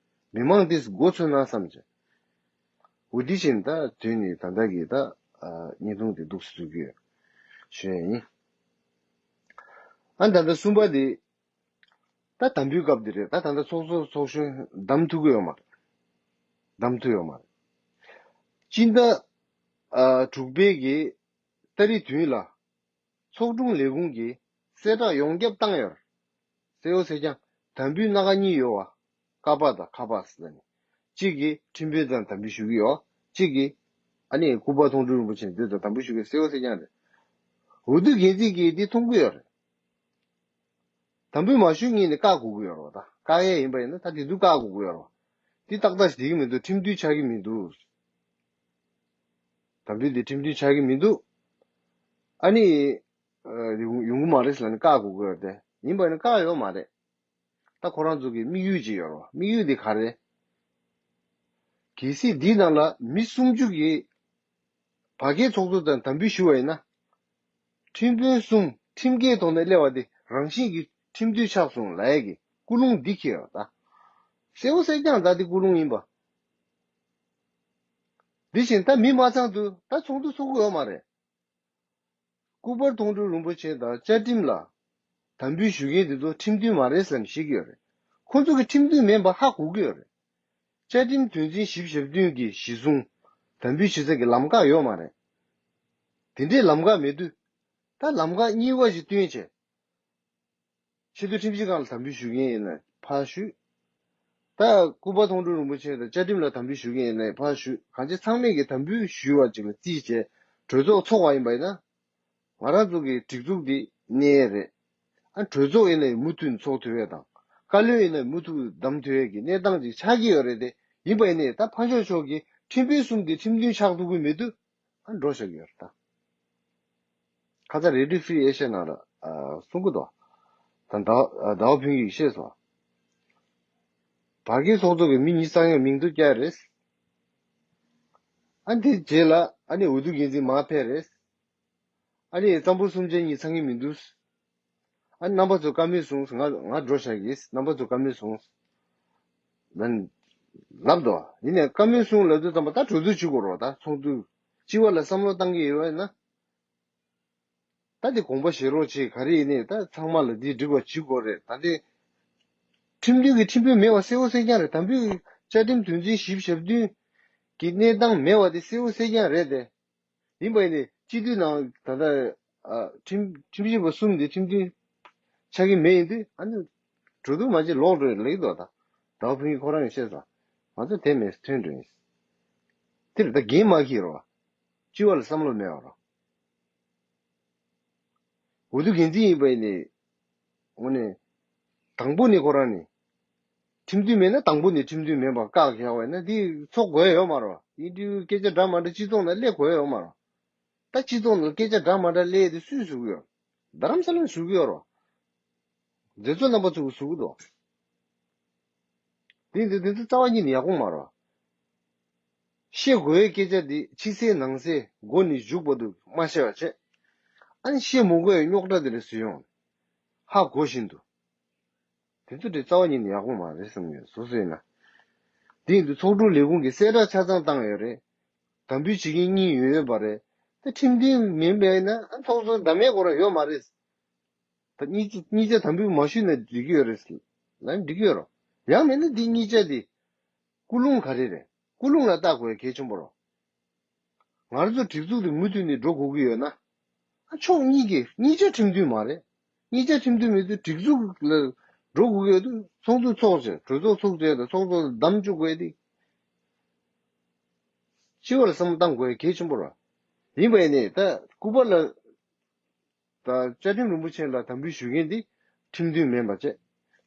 མི་མང་དེ་མགོ་ཚོས་ན་བསམ་བྱས། འོ་འདི་བཞིན་ད་དོན་ནི་ད་ལྟ་གི་ད་ཨ་བརྙན་ཐུང་དེ་འདུག་སེ་བཟོ་གི་ཡོད་ཞུ་ཡ་ཡིན། ཨ། ད་ལྟ་གསུམ་པ་དེ། ད་དམ་འབུལ་སྐབས་འདི་རེད། ད་ད་ལྟ་ཚོགས་གཙོ་ཚོགས་གཞོན་བདམས་ཐུབ་ཀྱི་ཡོད་མ་རེད། བདམས་ཐུབ་ཡོད་མ་རེད། སྤྱི་ཟླ་ཨ་དྲུག་པའི་གི་ཏ་རིག་བདུན་ལ་ཚོགས་དྲུང་ལས་ཁུངས་ཀྱིས་གསལ་བསྒྲགས་ཡོངས་ཁྱབ་བཏང་ཡོད་རེད། གསལ་བོ་གསལ་རྐྱང་། དམ་འབུལ་སྣ་ཁ་གཉིས་ཡོད་པ། ཀ་པ་དང་ཁ་པ་ཟེར་ནས། གཅིག་གིས་ཁྲིམས་དཔོན་ཚང་དམ་འབུལ་ཞུ་གི་ཡོད། གཅིག་གིས་ཨ་ནི་སྐུ་པར་མཐོང་གྲོལ་རིན་པོ་ཆེ་འདི་ཚོ་དམ་འབུལ་ཞུ་གི་གསལ་བོ་གསལ་རྐྱང་རེད། འོས་བསྡུ་འགན་འཛིན་གྱིས་འདི་མཐོང་གི་ཡོད་རེད། དམ་འབུལ་མ་ཞུས་ངེས་ནས་བཀག་དགོས་ཀྱི་ཡོད་རེད་པ། ད་བཀག་ཡས་ཡིན་པ་ཡིན་ན་ད་དེ་དུས་བཀག་དགོས་ཀྱི་ཡོད་རེད་པ། འདི་ཏག་ཏག་ཞིག་བསྡད་ཀྱི་མི་འདུག་ཁྲིམས་མཐུན་ཆགས་ཀྱི་མི་འདུག་དམ་འབུལ་འདི་ཁྲིམས་མཐུན་ཆགས་ཀྱི་མི་འདུག་ཨ་ནི། ཨ། ཡོང་ཡོང་གི་མ་རེད་ཟེར་ནས་བཀག་དགོས་ཀྱི་ཡོད་དེ། ཡིན་པ་ཡིན་ན་བཀག་ཡོད་མ་རེད། ད་ཁོ་རང་ཚོ་གི་དམིགས་ཡུལ་ཅིག་ཡོད་རེད་པ། དམིགས་ཡུལ་འདི་ག་རེ། གལ་སྲིད་འདིའི་ནང་ལ་མི་སུམ་ཅུ་གིས་བར་བརྒལ་ཚོགས་གཙོ་དང་དམ་འབུལ་ཞུ་བ་ཡིན་ན། ཁྲིམས་དཔོན་གསུམ་ཁྲིམས་འགལ་ཐོག་ནས་སླེབས་པ་དེ་རང་བཞིན་གྱིས་ཁྲིམས་མཐུན་ཆགས་སོང་ལབ་ཡས་ཀྱི་ཀུན་སློང་འདི་འཁྱེར་ཡོད་ད། གསལ་བོ་གསལ་རྐྱང་ད་འདི་ཀུན་སློང་ཡིན་པ། འདི་བཞིན་ད་མི་མ་ཚང་དུས་ད་ཚོགས་འདུ་ཚོགས་ཀྱི་ཡོད་མ་རེད། སྐུ་པར་མཐོང་གྲོལ་རིན་པོ་ཆེ་དང་བཅའ་ཁྲིམས་ལ་དམ་འབུལ་ཞུ་མཁན་དེ་ཚོ་ཁྲིམས་མཐུན་མ་རེད་ཟེར་ནས་བཤད་ཀྱི་ཡོད་རེད། ཁོ་ཚོ་གི་ཁྲིམས་མཐུན་མིན་པ་ཧ་གོ་གི་ཡོད་རེད། བཅའ་ཁྲིམས་དོན་ཚན་བཞི་བཅུ་ཞེ་བདུན་གྱི་གཞི་བཟུང་། དམ་འབུལ་ཞུ་ས་གི་ལམ་ཁ་ཡོད་མ་རེད། དེ་འདྲའི་ལམ་ཁ་མེད་དུས། ད་ལམ་ཁ་གཉིས་པ་ཞིག་བཏོན་བྱས། ཆེས་མཐོའི་ཁྲིམས་ཞིབ་ཁང་ལ་དམ་འབུལ་ཞུ་མཁན་ཡིན་ན་ཕར་ཞུ། ད་སྐུ་པར་མཐོང་གྲོལ་རིན་པོ་ཆེ་དང་བཅའ་ཁྲིམས་ལ་དམ་འབུལ་ཞུ་མཁན་ཡིན་ན་ཕར་ཞུ། གང་ཅི་ཚང་མས་ཀྱི་དམ་འབུལ་ཞུ་བ་ཅིག་ལ་རྩིས་བྱས་གྲོས་ཚོགས་ཚོགས་པ་ཡིན་པ་ཡིན་ན། ང་རང་ཚོ་གི་སྒྲིག་འཛུགས་འདི་གནས་རེད། ཨ། གྲོས་ཚོགས་ཡིན་ན་མུ་མཐུད་ཚོགས་ཐུབ་ཡས་དང་། བཀའ་བློན་ཡིན་ན་མུ་མཐུད་བདམས་ཐུབ་ཡས་ཀྱི་གནས་སྟངས་ཅིག་ཆགས་ཀྱི་ཡོད་རེད་དེ། ཡིན་པ་ཡིན་ནའི་ད་ཕར་ཕྱོགས་ཕྱོགས་ཀྱི་ཁྲིམས་དཔོན་གསུམ་འདི་ཁྲིམས་མཐུན་ཆགས་ཐུབ་ཀྱི་མི་འདུག་ཨ། འགྲོ་བཞག་གི་ཡོད་རེད་ད། ཁ་སང་Radio Free Asia ནང་ལ་ཨ་གསུང་གི་འདུག་ད་ཟླ་ཟླ་བ་ཕུན་གྱིས་བཤད་སོང་། བར་བརྒལ་ཚོགས་གཙོ་གི་མི་གཉིས་གསང་ཡ་མིང་ཐོ་བསྐྱལ་རེད། ཨ། དེ་རྗེས་ལ་ཨ་ནི་འོས་བསྡུ་འགན་འཛིན་མར་ཕེབས་རེད། ཨ་ནི་རྩོམ་པོ་གསུམ་ཆ་གཉིས་ཚང་གི་མི་འདུག་ཨ། རྣམ་པ་ཚོས་བཀའ་མོལ་གསུངས། ང་ང་འགྲོ་བཞག་གི། རྣམ་པ་ཚོས་བཀའ་མོལ་གསུངས། ལན་ལབ་འདུག་ཡིན་ནའི་བཀའ་མོལ་གསུངས་ལབ་དུས་ཙམ་པ་ད་གྲོས་བསྡུར་བྱེད་དགོས་རེད་པ། ད་ཚོགས་འདུ་སྤྱི་བ་ལ་བསམ་བློ་བཏང་གི་ཡོད་པ་ཡིན་ན། ད་དེ་དགོངས་པ་བཞེས་རོགས་བྱེད། ག་རེ་ཡིན་ནའི་ད་ཚང་མ་ལ་འདི་འགྲིག་པ་བྱེད་དགོས་རེད། ད་དེ་ཁྲིམས་མཐུན་གྱི་ཁྲིམས་དཔོན་མེད་པ་གསལ་བོ་གསལ་རྐྱང་རེད། དམ་འབུལ་བཅའ་ཁྲིམས་དོན་ཚན་བཞི་བཅུ་ཞེ་བདུན་གྱི་གནས་སྟངས་མེད་པ་དེ་གསལ་བོ་གསལ་རྐྱང་རེད་དེ། ཡིན་པ་ཡིན་ནའི་སྤྱི་འཐུས་ནང་ད་ལྟ་ཨ་ཁྲིམས་ཁྲིམས་ཞིབ་པ་གསུམ་དེ་ཁྲིམས་མཐུན་ཆགས་ཀྱི་མེད། ཡིན་དུས་ཨ་ནི་གྲོས་བསྡུར་མ་བྱེད་ལོག་འགྲོ་ཡ་ལེགས་འདུག་ད་ཟླ་བ་ཕུན་གྱིས་ཁོ་རང་གིས་བཤད་སོང་། ང་ཚོ་དེ་མེད་ཐོན་འགྲོ་ཡིན། དེ་རེད། ད་འགན་མ་འཁྱེར་རོགས། སྤྱི་བ་ལ་བསམ་བློ་མེད་པ་རོགས། འོས་བསྡུ་འགན་འཛིན་ཡིན་པ་ཡིན་ནའི། དངོས་གནས། དང་པོ་ནས་ཁོ་རང་ནས། ཁྲིམས་མཐུན་མེད་ན་དང་པོ་ནས་ཁྲིམས་མཐུན་མེད་པ་བཀག་བཞག་པ་ཡིན་ན་འདི་ཚོགས་དགོས་ཡ་ཡོད་མ་རེད་པ། ཡིན་དུས་སྐད་ཆ་འདྲ་མ་འདྲ་སྤྱི་ཚོགས་ནང་སླེབས་དགོས་ཡ་ཡོད་མ་རེད་པ། ད་སྤྱི་ཚོགས་ནང་སྐད་ཆ་འདྲ་མ་འདྲ་སླེབས་དེ་སུས་བཟོ་གི་ཡོད། རྡ་རམ་ས་ལ་ནས་བཟོ་གི་ཡོད་རེད་པ། མཛད་གཙོ་རྣམ་པ་ཚོ་གིས་བཟོ་གི་འདུག་དེ་འདི་འདི་ཚོ་རྩ་བ་ཉིད་ནས་ཡག་པོ་མ་རེད་པ། བཤད་དགོས་ཡའི་སྐད་ཆ་འདི་ཕྱི་གསལ་ནང་གསལ་མགོ་ནས་མཇུག་བར་དུ་མ་བཤད་པ་བྱས། ཨ་ནི་བཤད་མི་དགོས་ཡའི་རྙོག་དྲ་དེ་འདྲ་བཟོས་ཡོང་། ཧ་གོ་བཞིན་དུ། དེ་ཚོ་དེ་རྩ་བ་ཉིད་ནས་ཡག་པོ་མ་རེད་བསམ་ཡོད། སོ་སོ་ཡིན་ན། དེ་ཡིན་དུས་ཚོགས་དྲུང་ལས་ཁུངས་ཀྱིས་གསལ་བསྒྲགས་ཆ་ཚང་བཏང་ཡོད་རེད། དམ་འབུལ་བྱེད་མཁན་གཉིས་ཡོད་ཡོད་པ་རེད། ད་ཁྲིམས་མཐུན་མིན་པས་ན་ཚོགས་གཙོ་བདམས་ཡས་ཁོ་རང་ཡོད་མ་རེད། ད་གཉིས་ཆ་གཉིས་ཆ་དམ་འབུལ་མ་ཞུས་ན་འགྲིག་གི་ཡོད་རེད་ཟེར་ན་འགྲིག་གི་ཡོད་རེད། ཡང་མིན་ན་འདི་གཉིས་ཆ་དེ་ཀུན་སློང་ག་རེ་རེད། ཀུན་སློང་ལ་བལྟ་དགོས་ཡ་གལ་ཆེན་པོ་རེད། ང་རང་ཚོ་སྒྲིག་འཛུགས་དེ་མུ་མཐུད་ནས་འགྲོ་དགོས་ཀྱི་ཡོད་ན། ཨ་ཕྱོགས་གཉིས་ཀྱི་གཉིས་ཆ་ཁྲིམས་མཐུན་མ་རེད། གཉིས་ཆ་ཁྲིམས་མཐུན་མེད་དུས་སྒྲིག་འཛུགས་ལ་འགྲོ་དགོས་ཀྱི་ཡོད་དུས་ཚོགས་འདུ་ཚོགས་བྱས། གྲོས་ཚོགས་ཚོགས་བྱས་དང་ཚོགས་གཙོ་བདམས་བཅུག་དགོས་ཏེ། སྤྱི་བོ་ལ་བསམ་བློ་བཏང་དགོས་གལ་ཆེན་པོ་རེད། ཡིན་པ་ཡིན་ནའི་ད་སྐུ་པར་ལ། ད་བཅའ་ཁྲིམས་རིན་པོ་ཆེ་ལ་དམ་འབུལ་ཞུ་མཁན་འདི་ཁྲིམས་མཐུན་མིན་པ་བཅས།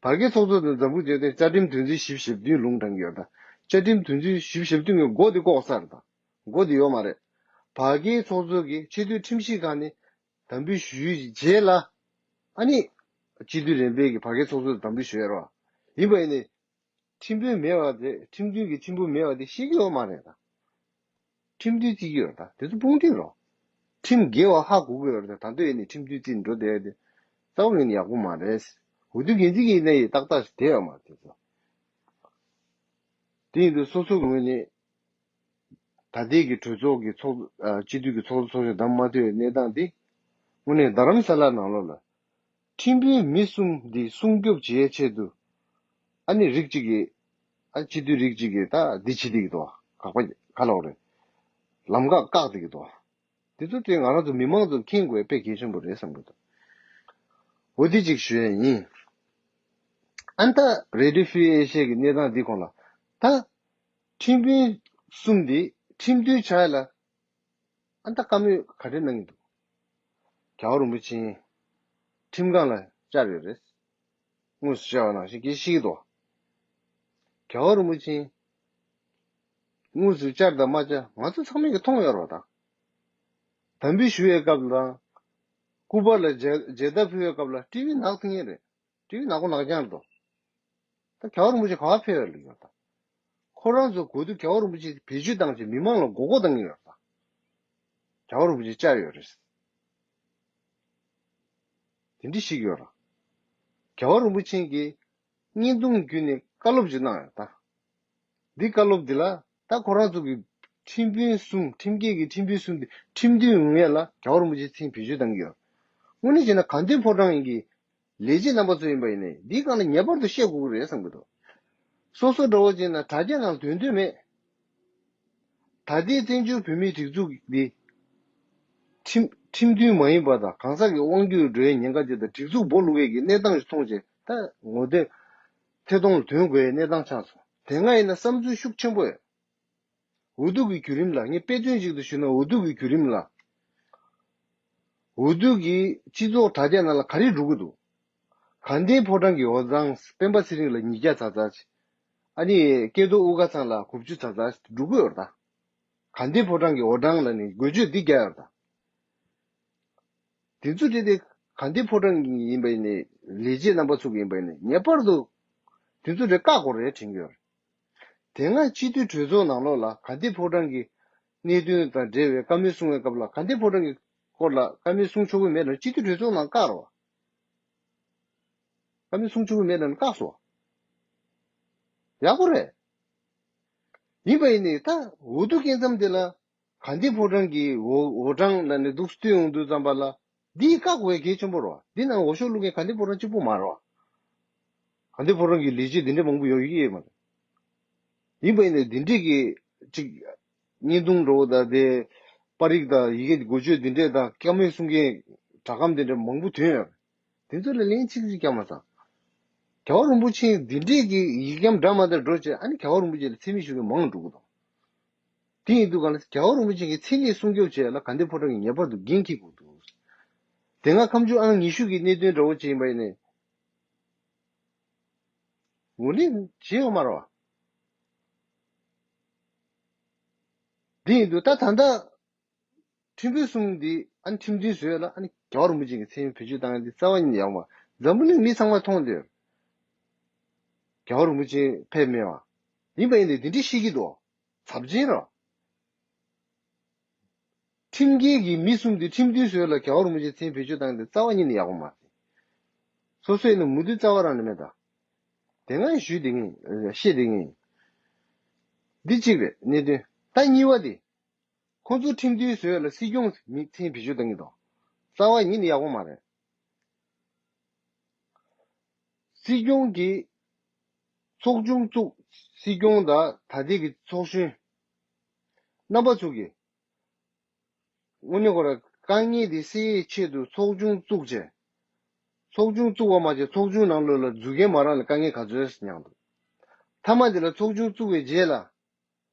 བར་བརྒལ་ཚོགས་གཙོ་དང་འཛམ་བུ་གླིང་དེ་བཅའ་ཁྲིམས་དོན་ཚན་བཞི་བཅུ་ཞེ་བདུན་ལུང་དྲངས་ཡོད། ད་བཅའ་ཁྲིམས་དོན་ཚན་བཞི་བཅུ་ཞེ་བདུན་གྱི་མགོ་འདི་ལྐོག་ཟ་རེད། ད་མགོ་འདི་ཡོད་མ་རེད། བར་བརྒལ་ཚོགས་གཙོ་གིས་ཆེས་མཐོའི་ཁྲིམས་ཞིབ་ཁང་ནས་དམ་འབུལ་ཞུས་རྗེས་ལ། ཨ་ནི་སྤྱི་འཐུས་རིམ་པས་ཀྱི་བར་བརྒལ་ཚོགས་གཙོ་དང་དམ་འབུལ་ཞུ་ཡ་རེད་བ། ཡིན་པ་ཡིན་ནའི། ཁྲིམས་དཔོན་མེད་པ་དེ། ཁྲིམས་མཐུན་གྱི་ཁྲིམས་དཔོན་མེད་པ་དེ་ཤེས་ཀྱི་ཡོད་མ་རེད་ད། ཁྲིམས་མཐུན་བརྩི་གི་ཡོད་རེད་ད། དེ་ཚོ་དཔུང་སྒྲིག་རོ། ཁྲིམས་འགལ་བ་ཧ་གོ་གི་ཡོད་རེད་ད། ད་འདོད་ཡིན་ནི་ཁྲིམས་མཐུན་བརྩིས་འགྲོ་བསྡད་དེ་རྩ་བ་ཉིད་ནས་ཡག་པོ་མ་རེད། འོས་བསྡུ་འགན་འཛིན་གྱི་ནས་ཡི་ཏག་ཏག་ཞིག་བསྡད་ཡོད་མ་རེད་དེ་ཚོ། དེ་ཡིན་དུས་སོ་སོ་གི་ངོས་ནས། ད་ལྟའི་གི་གྲོས་ཚོགས་ཀྱི་ཚོགས་ཨ་སྤྱི་འཐུས་ཀྱི་ཚོགས་གཙོ་ཚོགས་གཞོན་བདམས་མ་ཐུབ་པའི་གནས་སྟངས་འདི། དངོས་གནས་རྡ་རམ་ས་ལ་ནང་ལོགས་ལ། ཁྲིམས་དཔོན་མི་གསུམ་འདི་སྲུང་སྐྱོབ་བྱེད་ཡའི་ཆེད་དུ། ཨ་ནི་རིགས་གཅིག་གིས། ཨ་སྤྱི་འཐུས་རིགས་གཅིག་གིས་ད་འདི་བྱེད་བསྡད་ཀྱི་འདུག་ག་པ་ག་ལོག་རེད། ལམ་ཁ་བཀག་བསྡད་ཀྱི་འདུག་དེ་ཚོ་དེ་ང་རང་ཚོ་མི་མང་ཚོ་མཁྱེན་དགོས་དཔེ་གལ་ཆེན་པོ་རེད་བསམ་གྱི་འདུག་འོ་དེ་གཅིག་ཞུ་ཡ་ཡིན། ཨ་ནི་ད་རེ་ཌི་ཡོ་ཧྥི་ཨེ་ཤེ་ཡའི་གནས་སྟངས་འདི་གོང་ལ། ད་ཁྲིམས་དཔོན་གསུམ་འདི་ཁྲིམས་མཐུན་ཆགས་ཡ་ལ། ཨ་ནི་ད་བཀའ་མོལ་ག་རེ་གནང་གི་འདུག་རྒྱལ་བ་རིན་པོ་ཆེ་ཁྲིམས་ཁང་ལ་བཅར་ཡོད་རེད། དངོས་སུ་བཅར་བ་ནང་བཞིན་གྱིས་ཤེས་ཀྱི་འདུག་རྒྱལ་བ་རིན་པོ་ཆེ་དངོས་སུ་བཅར་དང་མ་བཅར་ང་ཚོ་ཚང་མས་ཀྱིས་མཐོང་ཡོད་རེད་བ། ད་དམ་འབུལ་ཞུ་བའི་སྐབས་དང་། སྐུ་པར་ལ་མཇལ་མཇལ་དར་ཕུལ་བའི་སྐབས་ལ་ཊི་ཝི་ནག་ཐིང་ངེ་རེད། ཊི་ཝི་ནག་པོ་ནག་རྐྱང་རེད་དོ། ད་རྒྱལ་བ་རིན་པོ་ཆེ་ག་པར་ཕེབས་ཡོད་ལ་ཡོད་ད། ཁོ་རང་ཚོ་གོ་དུས་རྒྱལ་བ་རིན་པོ་ཆེ་བེད་སྤྱོད་བཏང་བྱས་མི་མང་ལ་མགོ་སྐོར་བཏང་གི་ཡོད་ད། རྒྱལ་བ་རིན་པོ་ཆེ་བཅར་ཡོད་རེད། དེ་འདྲ་ཞིག་ཡོད་ར། རྒྱལ་བ་རིན་པོ་ཆེ་གིས་བརྙན་ཐུང་བརྒྱུད་ནས་བཀའ་སློབ་ཅིག་གནང་ཡོད་ད། འདི་བཀའ་སློབ་འདི་ལ་ད་ཁོ་རང་ཚོ་གི་ཁྲིམས་དཔོན་གསུམ། ཁྲིམས་འགལ་གྱི་ཁྲིམས་དཔོན་གསུམ་དེ་ཁྲིམས་མཐུན་ཡོང་ཡ་ལ་རྒྱལ་བ་རིན་པོ་ཆེ་མཚན་བེད་སྤྱོད་བཏང་གི་ཡོད། དངོས་གནས་བྱས་ན་དགའ་ལྡན་ཕོ་བྲང་གི་ལས་བྱེད་རྣམ་པ་ཚོ་ཡིན་པ་ཡིན་ནའི་འདིའི་སྒང་ལ་ངེས་པར་དུ་བཤད་དགོས་ཀྱི་རེད་བསམ་གྱི་འདུག་སོ་སོ་འདྲ་བོ་བྱས་ན་དྲ་རྒྱ་ནང་ལ་སྡོད་འདོད་མེད། ད་ལྟའི་བཙན་བྱོལ་བོད་མིའི་སྒྲིག་འཛུགས་འདི་ཁྲིམས་ཁྲིམས་མཐུན་མ་ཡིན་པ་དང་གང་ཟག་གི་དབང་སྒྱུར་འགྲོ་བའི་ཉེན་ཁ་དེ་དང་སྒྲིག་འཛུགས་སྦོ་ལུག་ཡས་ཀྱི་གནས་སྟངས་ཤིག་མཐོང་བྱས། ད་ངོ་དེབ་ཐད་གཏོང་ལ་དོན་དགོས་པའི་གནས་སྟངས་ཆགས་སོང་། དེ་སྔ་ཡིན་ན་བསམ་ཚུལ་ཤུགས་ཆེན་པོ་ཡོད། འོས་བསྡུ་གི་བརྒྱུད་རིམ་ལ། ངས་དཔེ་མཚོན་ཅིག་ཏུ་ཞུས་ན། འོས་བསྡུ་གི་བརྒྱུད་རིམ་ལ། འོས་བསྡུ་གི་སྤྱི་ཚོགས་དྲ་རྒྱ་ནང་ལ་ག་རེ་འགྲོ་གི་འདུག་དགའ་ལྡན་ཕོ་བྲང་གི་འོས་གྲངས་སྤེན་པ་ཚེ་རིང་ལ་ཉིས་བརྒྱ་ཙམ་ཙམ་ཅིག་ཨ་ནི་སྐལ་རྡོར་དབུ་དཀར་ཚང་ལ་དགུ་བཅུ་ཙམ་ཙམ་ཅིག་འགྲོ་གི་ཡོད་རེད་ད། དགའ་ལྡན་ཕོ་བྲང་གི་འོས་གྲངས་ལ་ནི་འགུལ་སྐྱོད་འདི་རྒྱག་ཡོད་རེད་ད། དེ་ཚོ་རེད་དེ། དགའ་ལྡན་ཕོ་བྲང་གི་ཡིན་པ་ཡིན་ནའི། ལས་བྱེད་རྣམ་པ་ཚོ་གི་ཡིན་པ་ཡིན་ནའི་ངེས་པར་དུ་དེ་ཚོ་རེད་བཀག་དགོས་རེད་དྲན་གྱི་ཡོད་རེད། དེ་སྔ་སྤྱི་འཐུས་གྲོས་ཚོགས་ནང་ལོགས་ལ་དགའ་ལྡན་ཕོ་བྲང་གི་གནད་དོན་དང་འབྲེལ་བའི་བཀའ་མོལ་གསུང་བའི་སྐབས་ལ། དགའ་ལྡན་ཕོ་བྲང་གི་སྐོར་ལ་བཀའ་མོལ་གསུང་ཆོག་གི་མེད་ལ་སྤྱི་འཐུས་གྲོས་ཚོགས་ནང་བཀག་རོགས། བཀའ་མོལ་གསུང་ཆོག་གི་མེད་ལ་བཀག་སོང་། ཡག་པོ་རེད། ཡིན་པ་ཡིན་ནའི་ད་འོས་བསྡུ་སྐབས་མཚམས་དེ་ལ། དགའ་ལྡན་ཕོ་བྲང་གི་འོས་འོས་གྲངས་ལ་ནི་འདུག་སེ་བསྟུན་ཡོང་དུས་ཙམ་པ་ལ། འདིས་བཀག་དགོས་གལ་ཆེན་པོ་རེད་བ། འདི་ནང་འོས་ཤོག་བླུག་མཁན་དགའ་ལྡན་ཕོ་བྲང་གཅིག་པུ་མ་རེད་བ། དགའ་ལྡན་ཕོ་བྲང་གི་ལས་བྱེད་འདི་འདྲ་མང་པོ་ཡོད་ཀྱི་ཡོད་མ་རེད། ཡིན་པ་ཡིན་ནའི་འདི་འདྲས་ཀྱི་ཅིག་བརྙན་ཐུང་འདྲ་བོ་དང་དེ། པར་རིས་དང་ཡི་གེ་འགུལ་སྐྱོད་འདི་འདྲས་དང་བཀའ་མོལ་གསུང་མཁན་སྒྲ་སྒམ་འདི་འདྲ་མང་པོ་ཐོན་ཡོད། དེ་ཚོ་ལ་ལན་གཅིག་གཅིག་རྒྱག་མ་ཚར། རྒྱལ་བ་རིན་པོ་ཆེ་འདི་འདྲས་ཀྱི་ཡིག་སྐྱམ་འདྲ་མ་འདྲ་འགྲོ་བྱས། ཨ་ནི་རྒྱལ་བ་རིན་པོ་ཆེ་ལ་མཚན་སྨད་ཞུ་མཁན་མང་འགྲོ་གི་འདུག་དེ་ཡིན་དུས་གང་ལ་རྒྱལ་བ་རིན་པོ་ཆེ་གི་མཚན་སྙན་སྲུང་སྐྱོབ་བྱེད་ཡ་ལ་དགའ་ལྡན་ཕོ་བྲང་གིས་ངེས་པར་དུ་འགན་འཁྱེར་དགོས་འདུག་དེ་སྔ་ཁ་མཆུ་ཨང་ཉི་ཤུ་གི་གནད་དོན་འདྲ་བོ་ཅིག་ཡིན་པ་ཡིན་ནའི། ངོས་ལེན་བྱས་ཡོད་མ་རེད་བ། དེ་ཡིན་དུས་ད་ད་ལྟ། ཁྲིམས་དཔོན་གསུམ་འདི་ཨ་ནི་ཁྲིམས་མཐུན་བཟོས་ལ། ཨ་ནི་རྒྱལ་བ་རིན་པོ་ཆེ་གི་མཚན་བེད་སྤྱོད་བཏང་ཡ་འདི་རྩ་བ་ཉིད་ནས་ཡག་པོ་མ། འཛམ་བུ་གླིང་མི་ཚང་མས་མཐོང་བསྡད། རྒྱལ་བ་རིན་པོ་ཆེ་ཕེབས་མེད་པ། ཡིན་པ་ཡིན་ནའི་འདི་འདྲས་བཤད་ཀྱི་འདུག་ཚབས་ཆེན་རེད། ཁྲིམས་འགལ་གྱི་མི་གསུམ་འདི་ཁྲིམས་མཐུན་བཟོས་ལ་རྒྱལ་བ་རིན་པོ་ཆེ་མཚན་བེད་སྤྱོད་བཏང་ཡ་འདི་རྩ་བ་ཉིད་ནས་ཡག་པོ་མ་རེད། སོ་སོ་ཡིན་ན་མུ་མཐུད་རྩ་བ་རང་ནས་མེད་ད། དེ་སྔ་ཞུས་བསྡད་མཁན། བཤད་བསྡད་མཁན། འདི་གཅིག་རེད་གནད་དོན། ད་གཉིས་པ་དེ། ཁོ་ཚོ་ཁྲིམས་མཐུན་བཟོས་ལ་སྲིད་སྐྱོང་མི་མཚན་བེད་སྤྱོད་བཏང་གི་འདུག་རྩ་བ་ཉིད་ནས་ཡག་པོ་མ་རེད། སྲིད་སྐྱོང་གིས་ཚོགས་ཆུང་བཙུགས། སྲིད་སྐྱོང་དང་ད་ལྟའི་གི་ཚོགས་གཞོན་རྣམ་པ་ཚོ་གིས་ དངོས་གནས་ཁོ་ར་དཀའ་ངལ་འདི་སེལ་ཡའི་ཆེད་དུ་ཚོགས་ཆུང་བཙུགས་བྱས། ཚོགས་ཆུང་བཙུགས་པ་མ་ཚད་ཚོགས་ཆུང་ནང་ལོགས་ལ་འཛུལ་མཁན་མ་རག་ནས་དཀའ་ངལ་ག་ཚོད་མྱངས་འདུག་མཐའ་མ་དེ་ལ་ཚོགས་ཆུང་བཙུགས་པའི་རྗེས་ལ།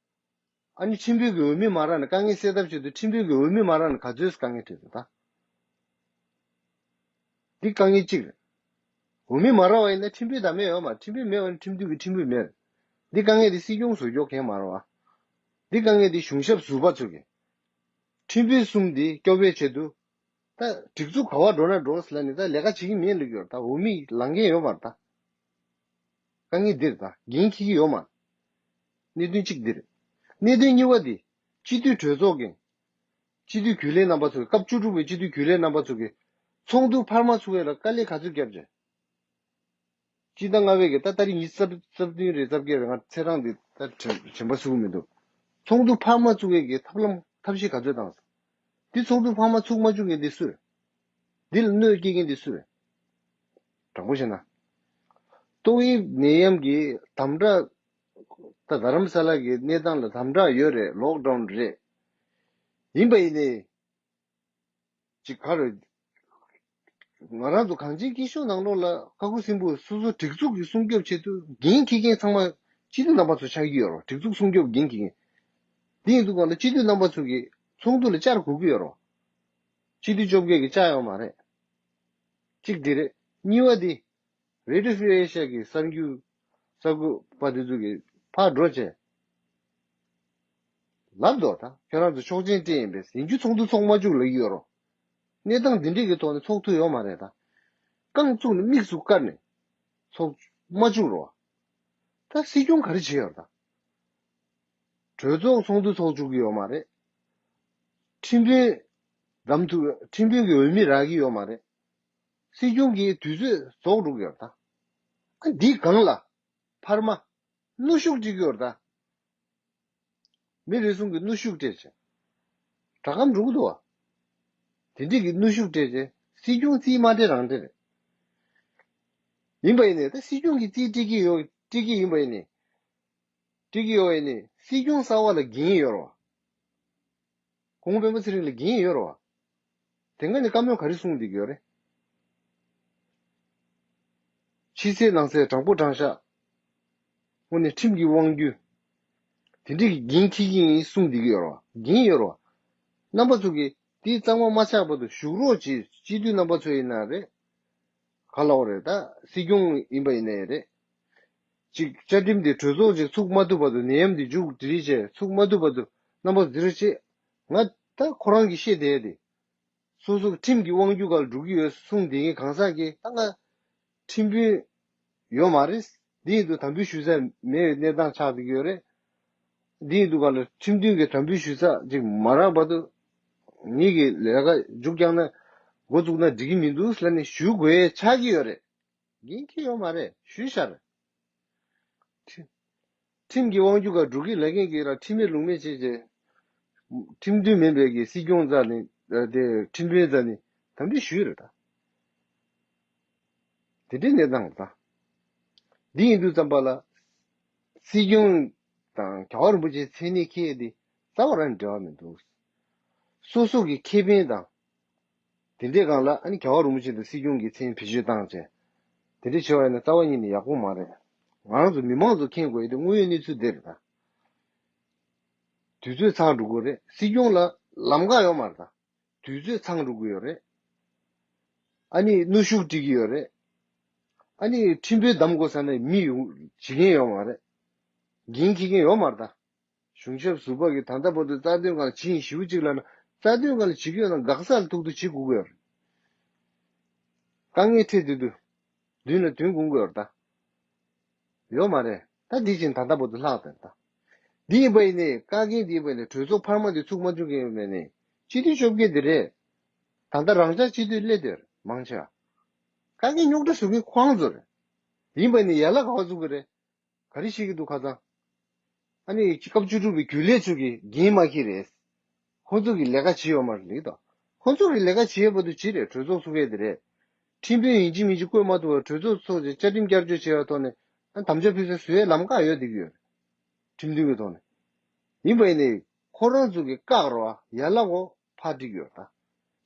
ཨ་ནི་ཁྲིམས་དཔོན་གྱི་འོས་མི་མ་རག་ནས་དཀའ་ངལ་སེལ་ཐབས་ཆེད་དུ་ཁྲིམས་དཔོན་གྱི་འོས་མི་མ་རག་ནས་ག་ཚོད་དཀའ་ངལ་འཕྲད་འདུག་ད། འདི་དཀའ་ངལ་གཅིག་རེད། འོས་མི་མ་རག་པ་ཡིན་ན་ཁྲིམས་དཔོན་བདམས་ཡས་ཡོད་མ་རེད། ཁྲིམས་དཔོན་མེད་པ་ཡིན་ན་ཁྲིམས་འདུན་གྱི་ཁྲིམས་དཔོན་མེད། འདི་དཀའ་ངལ་འདི་སྲིད་སྐྱོང་བཟོ་རྒྱུ་གང་ཡང་མ་རེད་བ། འདི་དཀའ་ངལ་འདི་གཞུང་ཞབས་ཟུར་པ་ཚོ་གིས། ཁྲིམས་དཔོན་གསུམ་འདི་སྐྱོབ་པའི་ཆེད་དུ། ད་སྒྲིག་འཛུགས་ག་པར་འགྲོ་ན་འགྲོ་ཟེར་ལབ་ནས་ད་ལས་ཀ་བྱེད་ཀྱི་མེད་ལབ་ཀྱི་ཡོད་རེད། ད་འོས་མི་ལངས་མཁན་ཡོད་མ་རེད་ད། དཀའ་ངལ་འདིར་ད་འགན་འཁྱེར་གྱི་ཡོད་མ་རེད། གནད་དོན་གཅིག་འདིར། གནད་དོན་གཉིས་པ་འདི། སྤྱི་འཐུས་གྲོས་ཚོགས་ཀྱིས། སྤྱི་འཐུས་རྒྱུན་ལས་རྣམ་པ་ཚོས་སྐབས་བཅུ་དྲུག་པའི་སྤྱི་འཐུས་རྒྱུན་ལས་རྣམ་པ་ཚོ་གིས། ཚོགས་འདུ་འཕར་མ་ཚུགས་ཡས་ལ་དཀའ་ལས་ག་ཚོད་བརྒྱབ་བྱས། སྤྱི་ཟླ་ལྔ་པའི་གི་ད་ཏ་རིག་ཉི་ཤུ་རྩ་བདུན་རེད་རྩ་བརྒྱད་རེད། ང་ཚེས་གྲངས་འདི་ད་དྲན་དྲན་པ་ཚུགས་མི་འདུག་ཚོགས་འདུ་འཕར་མ་བཙུགས་ཡས་ཀྱི་ཐབས་ལམ་ཐབས་ཤེས་ག་ཚོད་བཏང་སོང་། འདི་ཚོགས་འདུ་འཕར་མ་ཚུགས་མ་བཅུག་མཁན་འདི་སུ་རེད། འདི་ལ་གནོད་སྐྱེལ་མཁན་འདི་སུ་རེད། དྲང་པོ་བཤད་ན། ཏོག་དབྱིབས་ནད་ཡམས་ཀྱི་དམ་དྲག་ད་རྡ་རམ་ས་ལ་གི་གནས་སྟངས་ལ་དམ་དྲག་ཡོད་རེད། ལོག་ཌའོན་རེད། ཡིན་པ་ཡིན་ནའི། ཅིག་ག་རེ། ང་རང་ཚོ་གངས་ཅན་སྐྱིད་གཤོངས་ནང་ལོགས་ལ་ཁ་ཁུ་སིམ་པོ་སོ་སོ་སྒྲིག་འཛུགས་ཀྱི་སྲུང་སྐྱོབ་ཆེད་དུ་འགན་འཁྱེར་མཁན་ཚང་མ་སྤྱི་འཐུས་རྣམ་པ་ཚོ་ཆགས་ཀྱི་ཡོད་རེད། སྒྲིག་འཛུགས་སྲུང་སྐྱོབ་འགན་འཁྱེར་མཁན། དེ་ཡིན་དུས་གང་ལ་སྤྱི་འཐུས་རྣམ་པ་ཚོ་གིས་ཚོགས་འདུ་ལ་བཅར་དགོས་ཀྱི་ཡོད་རེད། སྤྱི་འཐུས་བཅོ་བརྒྱད་ཀྱིས་བཅར་ཡོད་མ་རེད། གཅིག་དེ་རེད། གཉིས་པ་དེ། རེ་ཌི་ཡོ་ཧྥི་ཨེ་ཤ་ཡ་གི་གསར་འགྱུར་གསར་འགོད་པ་དེ་ཚོ་གིས་ཕར་འགྲོ་བྱས། ལབ་འདུག་ད་ཁྱོད་རང་ཚོ་ཆོག་མཆན་སྤྲད་ཡིན་པས་ཡིན་རྒྱུ་ཚོགས་འདུ་ཚོགས་མ་བཅུག་ལབ་ཀྱི་ཡོད་རོ། གནས་སྟངས་འདི་འདྲས་ཀྱི་ཐོག་ནས་ཚོགས་ཐུབ་ཡོད་མ་རེད་ད། རྐང་བཙུགས་ནས་མིག་ཟུར་བཀར་ནས་ཚོགས་མ་བཅུག་རོ། ད་སྲིད་སྐྱོང་ག་རེ་བྱེད་ཡོད་རེད་ད། གྲོས་ཚོགས་ཚོགས་འདུ་ཚོགས་བཅུག་གི་ཡོད་མ་རེད། ཁྲིམས་དཔོན་བདམས་ཐུབ། ཁྲིམས་དཔོན་གྱི་འོས་མི་རག་གི་ཡོད་མ་རེད། སྲིད་སྐྱོང་གིས་དུས་ཚོད་རྫོགས་འགྲོ་གི་ཡོད་རེད་ད། ཨ་འདིའི་སྒང་ལ་འཕར་མ་གནོན་ཤུགས་སྤྲད་ཀྱི་ཡོད་རེད་ད། མི་རེ་ཟུང་གིས་གནོན་ཤུགས་སྤྲད་བྱས། དྲ་ཁམས་འགྲོ་གི་འདུག་བ། དེ་འདྲས་ཀྱི་གནོན་ཤུགས་སྤྲད་བྱས་སྲིད་སྐྱོང་རྩིས་མ་སྤྲད་རང་སྤྲད་རེད། ཡིན་པ་ཡིན་ནའི་ད་སྲིད་སྐྱོང་གིས་རྩིས་སྤྲད་ཀྱི་ཡོད་སྤྲད་ཀྱི་ཡིན་པ་ཡིན་ནའི། སྤྲད་ཀྱི་ཡོད་པ་ཡིན་ནའི་སྲིད་སྐྱོང་གསར་པ་ལ་འགན་ཡོད་རེད་བ། སྐུ་ངོ་སྤེན་པ་ཚེ་རིང་ལ་འགན་ཡོད་རེད་བ། དེ་སྔ་ནས་བཀའ་མོལ་ག་རེ་གསུངས་བསྡད་ཀྱི་ཡོད་རེད། ཕྱི་གསལ་ནང་གསལ་དྲང་པོ་དྲང་བཞག་དངོས་གནས་ཁྲིམས་ཀྱི་དབང་སྒྱུར། དེ་འདྲའི་འགན་འཁྱེར་གྱི་ཡིན་གསུངས་བསྡད་ཀྱི་ཡོད་རེད་བ། འགན་ཡོད་རེད་བ། རྣམ་པ་ཚོ་གིས་དེ་གཙང་མ་མ་ཆགས་བར་དུ་བཞུགས་རོགས་གྱིས། སྤྱི་འཐུས་རྣམ་པ་ཚོ་ཡིན་ན་རེད། ག་ལབ་དགོས་རེད། ད་སྲིད་སྐྱོང་ཡིན་པ་ཡིན་ནའི་རེད། ཅིག་བཅའ་ཁྲིམས་དེ་གྲོས་ཚོགས་ཅིག་ཚུགས་མ་ཐུབ་བར་དུ། ནད་ཡམས་དེ་མཇུག་སྒྲིལ་བྱས་ཚུགས་མ་ཐུབ་བར་དུ་རྣམ་པ་འདིར་བྱེད། ང་ད་ཁོ་རང་གིས་བཤད་བསྡད་དེ། སོ་སོ་ཁྲིམས་ཀྱི་དབང་སྒྱུར་སྒང་ལ་འགྲོ་གི་ཡོད་གསུངས་བསྡད་མཁན་གང་ཟག་གིས་ད་ང་ཁྲིམས་དཔོན་ཡོད་མ་རེད། འདི་ཡིན་དུས་དམ་འབུལ་ཞུ་ས་མེད་པའི་གནས་སྟངས་ཆགས་བསྡད་ཀྱི་ཡོད་རེད། འདི་ཡིན་དུས་གང་ལ་ཁྲིམས་མཐུན་གྱི་དམ་འབུལ་ཞུ་ས་ཅིག་མ་རག་བར་དུ་ངེད་ཀྱི་ལས་ཀ་མཇུག་བསྐྱངས་ན་འགོ་བཙུགས་ན་འགྲིག་གི་མི་འདུག་ལབ་ནས་ཞུ་དགོས་ཆགས་ཀྱི་ཡོད་རེད། འགན་འཁྱེར་ཡོད་མ་རེད། ཞུས་ཤར། ཁྲི- ཁྲིམས་ཀྱི་དབང་སྒྱུར་ཁ་འགྲོ་གི་ལབ་མཁན་གྱིས་ར་ཁྲིམས་མེད་ལུགས་མེད་བྱས་རྗེས། ཁྲིམས་མཐུན་མིན་པའི་གི་སྲིད་སྐྱོང་རྩ་ནས་ཨ་དེ་ཁྲིམས་དཔོན་རྩ་ནས་དམ་འབུལ་ཞུས་རེད་ད། དེ་འདྲའི་གནས་སྟངས་རེད་ད། འདི་ཡིན་དུས་ཙམ་པ་ལ། སྲིད་སྐྱོང་དང་རྒྱལ་བ་རིན་པོ་ཆེའི་མཚན་གནས་འཁྱེར་ཡས་དེ་རྩ་བ་རང་འབྲེལ་བ་མི་འདུག་སོ་སོ་གི་ཁེ་ཕན་དང་། དེ་འདྲའི་སྒང་ལ་ཨ་ནི་རྒྱལ་བ་རིན་པོ་ཆེ་དང་སྲིད་སྐྱོང་གི་མཚན་བེད་སྤྱོད་བཏང་བྱས། དེ་འདྲ་བྱས་པ་ཡིན་ན་རྩ་བ་ཉིད་ནས་ཡག་པོ་མ་རེད། ང་རང་ཚོ་མི་མང་ཚོ་མཁྱེན་དགོས་ཡ་དེ་དངོས་ཡོད་གནས་ཚུལ་དེ་རེད་ད། དུས་ཚོད་ཚང་འགྲོ་གི་རེད། སྲིད་སྐྱོང་ལ་ལམ་ཁ་ཡོད་མ་རེད་ད། དུས་ཚོད་ཚང་འགྲོ་གི་ཡོད་རེད། ཨ་ནི་གནོན་ཤུགས་སྤྲད་ཀྱི་ཡོད་རེད། ཨ་ནི་ཁྲིམས་དཔོན་བདམས་དགོས་ས་ནས་མི་ཡོང་བྱེད་མཁན་ཡོད་མ་རེད། འགན་འཁྱེར་མཁན་ཡོད་མ་རེད་ད། གཞུང་ཞབས་ཟུར་པ་གིས་ད་ལྟ་བར་དུ་རྩ་དོན་སྒང་ལ་བྱེད་ཡིན་ཞེ་པོ་ཅིག་ལབ་ན། རྩ་དོན་སྒང་ལ་བྱེད་ཀྱི་ཡོད་ན་འགག་ས་ལ་ཐུག་ཐུག་བྱེད་དགོས་ཀྱི་ཡོད་རེད། དཀའ་ངལ་འཕྲད་དུས་དུས་མདུན་ལ་དོན་དགོངས་ཀྱི་ཡོད་རེད་ད། ཡོད་མ་རེད། ད་འདི་བཞིན་ད་ལྟ་བར་དུ་ལྷག་ཙམ་ད། འདི་ཡིན་པ་ཡིན་ནའི་བཀའ་འགན་འདི་ཡིན་པ་ཡིན་ནའི་གྲོས་ཚོགས་འཕར་མ་འདི་ཚུགས་མ་ཐུབ་མཁན་ཡིན་པ་ཡིན་ནའི་སྤྱི་འཐུས་བཅོ་བརྒྱད་འདི་རེད། ད་ལྟ་རང་འཇགས་སྤྱི་འཐུས་སླེབས་བསྡད་རེད་མང་ཆེ་བ། བཀའ་འགན་རྙོག་དྲ་བཟོ་མཁན་ཁོ་རང་ཚོ་རེད། ཡིན་པ་ཡིན་ནའི་ཡན་ལག་ག་པར་བཙུགས་ཀྱི་རེད། ག་རེ་བཤད་ཀྱི་འདུག་ཁ་སང་། ཨ་ནི་སྐབས་བཅུ་དྲུག་པའི་རྒྱུན་ལས་ཚོ་གིས་འགན་མ་འཁྱེར་རེད། ཁོ་ཚོ་གིས་ལས་ཀ་བྱེད་ཡོད་མ་རེད་ལབ་ཀྱི་འདུག་ཁོ་ཚོ་གིས་ལས་ཀ་བྱེད་ཡས་བར་དུ་བྱེད་རེད། གྲོས་ཚོགས་ཚུགས་ཡས་དེ་རེད། ཁྲིམས་དཔོན་ཡིན་གཅིག་མིན་གཅིག་བསྐོས་མ་ཐུབ་པར་གྲོས་ཚོགས་ཚོགས་ཏེ་བཅའ་ཁྲིམས་བསྐྱར་བཅོས་བྱེད་ཡས་ཐོག་ནས་ཨ་དམ་བཅའ་ཕུལ་ས་བཟོ་ཡས་ལམ་ཁ་ཡོད་བསྡད་ཀྱི་ཡོད་རེད། ཁྲིམས་མཐུན་གྱི་ཐོག་ནས། ཡིན་པ་ཡིན་ནའི་ཁོ་རང་ཚོ་གིས་བཀག་རོགས་ཡན་ལག་འོ། ཕར་འགྲིག་ཡོད་ད།